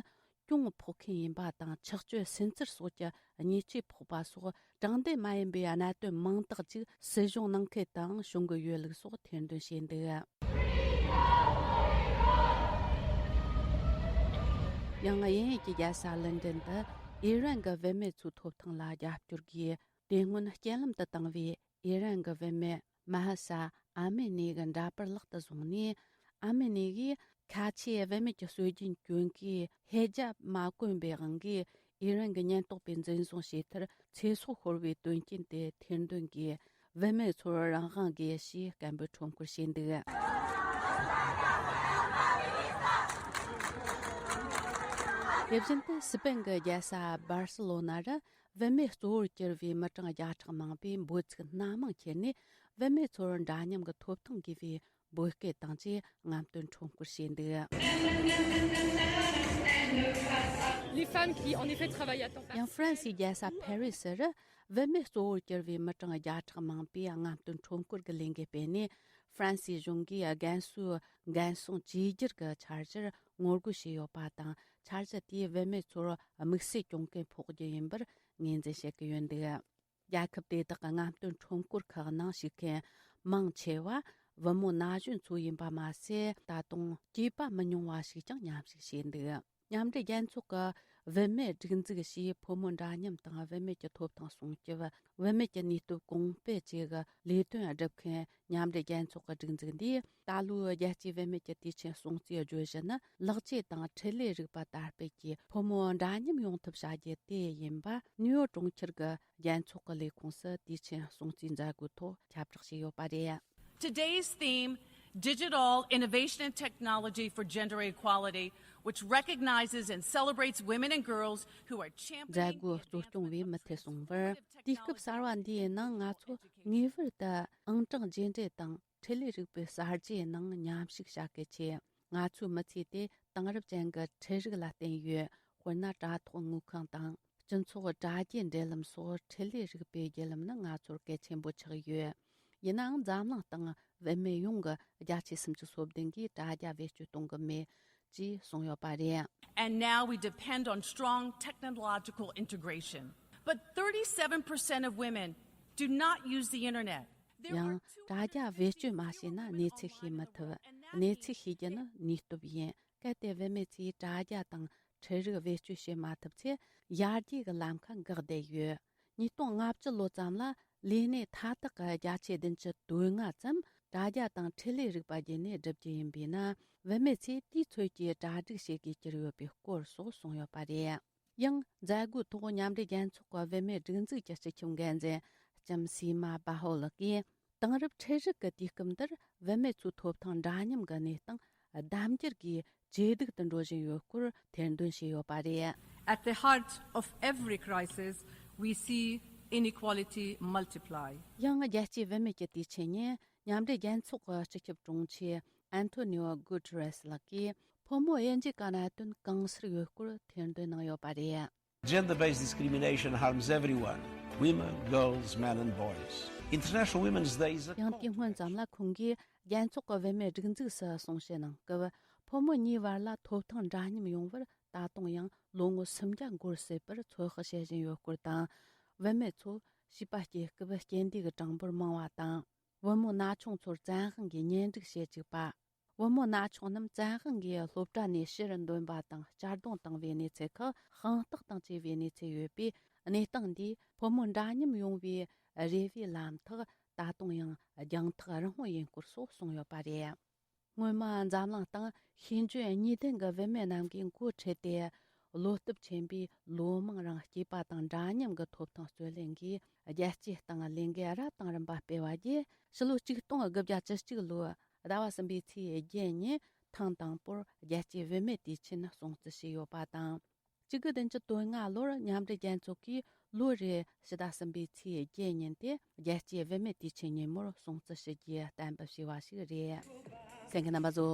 གྱོང་ཕོག་མཁན་ཡིན་པ་དང་། ཆགས་སྤྱོད་སུན་གཙེར་སོགས་ཀྱི་ཉེས་ཆད་ཕོག་པ་སོགས། དྲང་བདེན་མ་ཡིན་པའི་གནད་དོན་མང་དག་ཅིག་སྲིད་གཞུང་ནང་ཁུལ་དུའང་བྱུང་གི་ཡོད་ལུགས་སོགས་ཐེར་འདོན་བྱས་འདུག་ཡང་། དབྱིན་ཡུལ་གྱི་རྒྱལ་ས་ལན་ཀྲན་དུ། ཨི་རན་གྱི་བུད་མེད་ཚོའི་ཐོབ་ཐང་ལ་རྒྱབ་སྐྱོར་གྱིས་དེ་སྔོན་རྐྱེན་ལམ་དུ་བཏང་བའི་ཨི་རན་གྱི་བུད་མེད་མ་ཧ་ས་ཨ་མི་ནི་གི་འདྲ་པར་ལག་ཏུ་བཟུང་ནས། ཨ་མི་ནི་གིས་ཁ་ཆེའི་བུད་མེད་ཀྱི་སྲོལ་རྒྱུན་གྱོན་གོས་ཧེ་ཇབ་མ་གོན་པའི་དབང་གིས། ཨི་རན་གྱི་ཉེན་རྟོག་པས་འཛིན་བཟུང་བྱས་མཐར་ཚེ་སྲོག་ཤོར་བའི་དོན་རྐྱེན་དེ་ཐེར་འདོན་གྱིས། བུད་མེད་ཚོར་རང་དབང་དགོས་ཞེས་སྐད་འབོད་ཁྲོམ་སྐོར་བྱས་འདུག་དེ་བཞིན་དུ། སི་པན་གྱི་རྒྱལ་ས་སྦར་སི་ལོ་ན་རུ། བུད་མེད་གཙོ་བོར་གྱུར་བའི་མི་གྲངས་བརྒྱ་ཕྲག་མང་པོས་འབོད་ཚིག་སྣ་མང་ཁྱེར་ནས། བུད་མེད་ཚོར་འདྲ་མཉམ་གྱི་ཐོབ་ཐང་དགོས་པའི་འབོད་སྐུལ་དང་བཅས་རྔམ་སྟོན་ཁྲོམ་སྐོར་བྱས་འདུག Les femmes qui, en effet, travaillent à temps partiel. ཡང་ཧྥ་རན་སིའི་རྒྱལ་ས་ཕ་རི་སི་རུ་བུད་མེད་གཙོ་བོར་གྱུར་བའི་མི་གྲངས་བརྒྱ་ཕྲག་མང་པོས་རྔམ་སྟོན་ཁྲོམ་སྐོར་གྱི་ལས་འགུལ་སྤེལ་ནས། ཧྥ་རན་སིའི་གཞུང་གིས་རྒན་གསོའི་འགན་སྲུང་བཅོས་བསྒྱུར་གྱི་འཆར་གཞིར་ངོ་རྒོལ་བྱས་ཡོད་པ་དང་། འཆར་གཞི་དེས་བུད་མེད་ཚོར་དམིགས་བསལ་གྱོང་གུན་ཕོག་རྒྱུ་ཡིན་པར་ངོས་འཛིན་བྱེད་ཀྱི་ཡོད་འདུག་རྒྱལ་ཁབ་དེ་དག་གི་རྔམ་སྟོན་ཁྲོམ་སྐོར་ཁག་ནང་ཞུགས་མཁན་མང་ཆེ་བ་བུ་མོ་ན་གཞོན་ཚོ་ཡིན་པ་མ་ཟད། ད་དུང་སྐྱེས་པ་མི་ཉུང་བ་ཞིག་ཀྱང་མཉམ་ཞུགས་བྱས་འདུག་མཉམ་འབྲེལ་རྒྱལ་ཚོགས་ཀྱི་བུད་མེད་སྒྲིག་འཛུགས་ཞེས་ཕོ་མོ་འདྲ་མཉམ་དང་བུད་མེད་ཀྱི་ཐོབ་ཐང་སྲུང་སྐྱོབ། བུད་མེད་ཀྱི་ནུས་སྟོབས་གོང་སྤེལ་བཅས་ཀྱི་ལས་དོན་སྒྲུབ་མཁན་མཉམ་འབྲེལ་རྒྱལ་ཚོགས་ཀྱི་སྒྲིག་འཛུགས་འདིས། ད་ལོའི་རྒྱལ་སྤྱིའི་བུད་མེད་ཀྱི་དུས་ཆེན་སྲུང་བརྩིའི་བརྗོད་གཞི་ནི། ལེགས་བཅོས་དང་འཕྲིན་ལས་རིག་པ་དར་སྤེལ་གྱིས་ཕོ་མོ་འདྲ་མཉམ་ཡོང་ཐབས་བྱ་རྒྱུ་དེ་ཡིན་པ། ནིའུ་ཡོག་གྲོང་ཁྱེར་གྱི་རྒྱལ་ཚོགས་ཀྱི་ལས་ཁུངས་སུ་དུས་ཆེན་སྲུང་བརྩིའི་མཛད་སྒོའི་ཐོག་ཁྱབ་བསྒྲགས་བྱས་ཡོད་པ་རེད། Today's theme, Digital Innovation and Technology for Gender Equality, which recognizes and celebrates women and girls who are championing མཛད་སྒོ་གཙོ་སྐྱོང་བས་མུ་མཐུད་གསུངས་པར། དུས་སྐབས་གསར་བ་འདིའི་ནང་ང་ཚོ་ངེས་པར་དུ་ཨང་གྲངས་རྗེས་འབྲེལ་དང་འཕྲིན་ལས་རིག་པའི་གསར་བརྗེའི་ནང་མཉམ་ཞུགས་བྱ་གལ་ཆེ། ང་ཚོའི་མི་ཚེ་དེ་དེང་རབས་ཅན་གྱི་འཕྲུལ་རིག་ལ་བརྟེན་ཡོད། དཔེར་ན། དྲ་ཐོག་དངུལ་ཁང་དང་། སྤྱི་ཚོགས་དྲ་རྒྱའི་འབྲེལ་ལམ་སོགས་འཕྲིན་ལས་རིག་པའི་བརྒྱུད་ལམ་ནི་ང་ཚོར་གལ་ཆེན་པོ་ཆགས་ཡོད། ཡིན་ནའང་། འཛམ་གླིང་སྟེང་བུད་མེད་ཡོངས་ཀྱི་བརྒྱ་ཆ་སུམ་ཅུ་སོ་བདུན་གིས་དྲ་རྒྱ་བེད་སྤྱོད་གཏོང་གི་མེད་ཅེས་གསུངས་ཡོད་པ་རེད། And now we depend on strong technological integration. But thirty-seven percent of women do not use the internet. There are ཡང་། དྲ་རྒྱ་བེད་སྤྱོད་མ་བྱས་ན་གནས་ཚུལ་ཤེས་མི་ཐུབ། གནས་ཚུལ་ཤེས་རྒྱུ་ནི་ནུས་སྟོབས་ཡིན། གལ་ཏེ་བུད་མེད་ཚོས་དྲ་རྒྱ་དང་འཕྲུལ་རིག་བེད་སྤྱོད་བྱེད་མ་ཐུབ་ཚེ། ཡར་རྒྱས་ཀྱི་ལམ་ཁ་འགག་བསྡད་ཡོད། ཉིས་སྟོང་ལྔ་བཅུ་ལོ་ཙམ་ལ་ལས་གནས་མཐའ་དག་གི་བརྒྱ་ཆ་བདུན་ཅུ་དོན་ལྔ་ཙམ་དྲ་རྒྱ་དང་འཕྲིན་ལས་རིག་པ་བརྒྱུད་ནས་བསྒྲུབ་རྒྱུ་ཡིན་པས་ན། བུད་མེད་ཚོས་དེའི་ཚོད་ཀྱིས་གྲ་སྒྲིག་བྱེད་དགོས་ཀྱི་ཡོད་པའི་སྐོར་སོགས་གསུངས་ཡོད་པ་རེད། ཡང་། མཛད་སྒོའི་ཐོག་མཉམ་འབྲེལ་རྒྱལ་ཚོགས་ཀྱི་བུད་མེད་སྒྲིག་འཛུགས་ཀྱི་སྤྱི་ཁྱབ་འགན་འཛིན་ལྕམ་སི་མ་སྦ་ཧོ་ལགས་ཀྱིས། དེང་རབས་འཕྲུལ་རིག་གི་དུས་སྐབས་འདིར་བུད་མེད་ཚོའི་ཐོབ་ཐང་འདྲ་མཉམ་གྱི་གནས་སྟངས་ལྡབ་འགྱུར་གྱིས་ཇེ་སྡུག་ཏུ་འགྲོ་བཞིན་ཡོད་སྐོར་ཐེར་འདོན་བྱས་ཡོད་པ་རེད། At the heart of every crisis, we see inequality multiply. ཡང་། རྒྱལ་སྤྱིའི་བུད་མེད་ཀྱི་དུས་ཆེན་ཉིན། མཉམ་འབྲེལ་རྒྱལ་ཚོགས་ཀྱི་སྤྱི་ཁྱབ་དྲུང་ཆེ་ཨན་ཐོ་ནིའོ་གུ་ཏེ་རེས་ལགས་ཀྱིས། ཕོ་མོ་དབྱེ་འབྱེད་ཀྱི་གནད་དོན་གང་སར་ཡོད་སྐོར་ཐེར་འདོན་གནང་ཡོད་པ་རེད། Gender-based discrimination harms everyone, women, girls, men and boys. International Women's Day is a ཡང་་དེ་སྔོན་ཙམ་ལ་ཁོང་གིས་རྒྱལ་ཚོགས་ཀྱི་བུད་མེད་སྒྲིག་འཛུགས་སུ་གསུང་བཤད་གནང་སྐབས། ཕོ་མོ་གཉིས་བར་ལ་ཐོབ་ཐང་འདྲ་མཉམ་ཡོང་བར་ད་དུང་ཡང་ལོ་ངོ་སུམ་བརྒྱ་འགོར་སྲིད་པར་ཚོད་དཔག་བྱེད་བཞིན་ཡོད་སྐོར་དང་། བུད་མེད་ཚོ་བྱིས་པ་སྐྱེ་སྐབས་རྐྱེན་འདས་ཀྱི་གྲངས་འབོར་མང་བ་དང་། བུ་མོ་ན་ཆུང་ཚོར་བཙན་དབང་གིས་གཉེན་སྒྲིག་བྱེད་བཅུག་པ། བུ་མོ་ན་ཆུང་རྣམས་བཙན་དབང་གིས་སློབ་གྲྭ་ནས་ཕྱིར་འདོན་པ་དང་གཅར་རྡུང་བཏང་བའི་གནས་ཚུལ་ཁག་དཔང་རྟགས་དང་བཅས་པའི་གནས་ཚུལ་ཡོད་པས། གནས་སྟངས་འདིས་ཕོ་མོ་འདྲ་མཉམ་ཡོང་བའི་རེ་བའི་ལམ་ཐག་ད་དུང་ཡང་རྒྱང་ཐག་རིང་བོ་ཡིན་སྐོར་སོགས་གསུངས་ཡོད་པ་རེད། སྔོན་མ་འཛམ་གླིང་སྟེང་ཤེས་འཇོན་གཉིས་ལྡན་གྱི་བུད་མེད་རྣམས་ཀྱིས་འགོ་ཁྲིད་དེ། བློ་སྟོབས་ཆེན་པོས་ལོ་མང་རིང་སྐྱེས་པ་དང་འདྲ་མཉམ་གྱི་ཐོབ་ཐང་རྩོད་ལེན་གྱིས་རྒྱལ་སྤྱིའི་སྟེང་ལས་འགུལ་རབ་དང་རིམ་པ་སྤེལ་བ་བརྒྱུད། ཕྱི་ལོ་ཆིག་སྟོང་དགུ་བརྒྱ་བཅུ་གཅིག་ལོའི་ཟླ་བ་གསུམ་པའི་ཚེས་བརྒྱད་ཉིན་ཐེངས་དང་པོར་རྒྱལ་སྤྱིའི་བུད་མེད་དུས་ཆེན་སྲུང་བརྩི་བྱས་ཡོད་པ་དང་། གཅིག་དགུ་བདུན་ཅུ་དོན་ལྔ་ལོར་མཉམ་འབྲེལ་རྒྱལ་ཚོགས་ཀྱིས་ལོ་རེའི་ཕྱི་ཟླ་གསུམ་པའི་ཚེས་བརྒྱད་ཉིན་དེ་རྒྱལ་སྤྱིའི་བུད་མེད་དུས་ཆེན་ཉིན་མོར་སྲུང་བརྩི་ཞུ་རྒྱུའི་གཏན་འབེབས་བྱས་པ་ཞིག་རེད། གསན་མཁན་རྣམ་པ་ཚོ།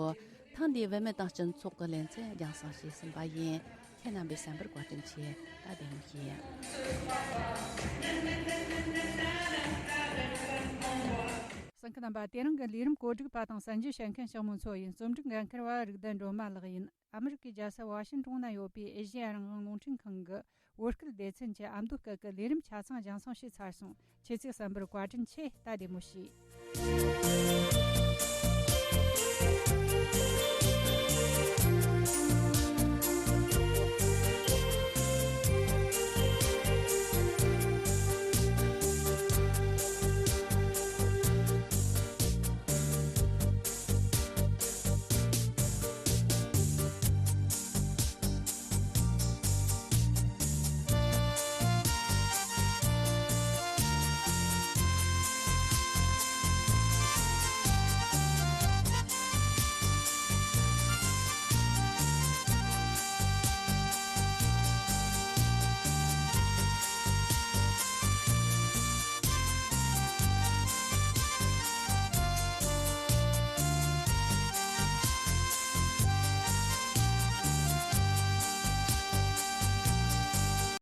ཐེངས་འདིའི་བུད་མེད་དང་སྤྱི་ཚོགས་ཀྱི་ལེ་ཚན་རྒྱང་སྲིང་བྱས་ཟིན་པ་ཡིན། ཁྱེད་རྣམ་པས་གསན་པར་བཀའ་དྲིན་ཆེ། ད་བདེ་མོ་བྱོས། གསན་མཁན་རྣམ་པ། དེ་རིང་གི་ལས་རིམ་གོ་སྒྲིག་པ་དང་གསན་རྒྱུ་བྱེད་མཁན་ཞང་མོ་མཚོ་ཡིན། རྩོམ་སྒྲིག་འགན་འཁུར་བ་རིག་ལྡན་སྒྲོལ་མ་ལགས་ཡིན། ཨ་མི་རི་ཀའི་རྒྱལ་ས་ཝ་ཤིན་ཏོན་ན་ཡོད་པའི་ཨེ་ཤེ་ཡ་རང་དབང་རླུང་འཕྲིན་ཁང་གི་བོད་སྐད་སྡེ་ཚན་གྱི་ཨ་མདོ་སྐད་ཀྱི་ལས་རིམ་ཆ་ཚང་རྒྱང་སྲིང་བྱས་ཚར་སོང་། ཁྱེད་ཚོས་གསན་པར་བཀའ་དྲིན་ཆེ། ད་བདེ་མོ་བྱོས།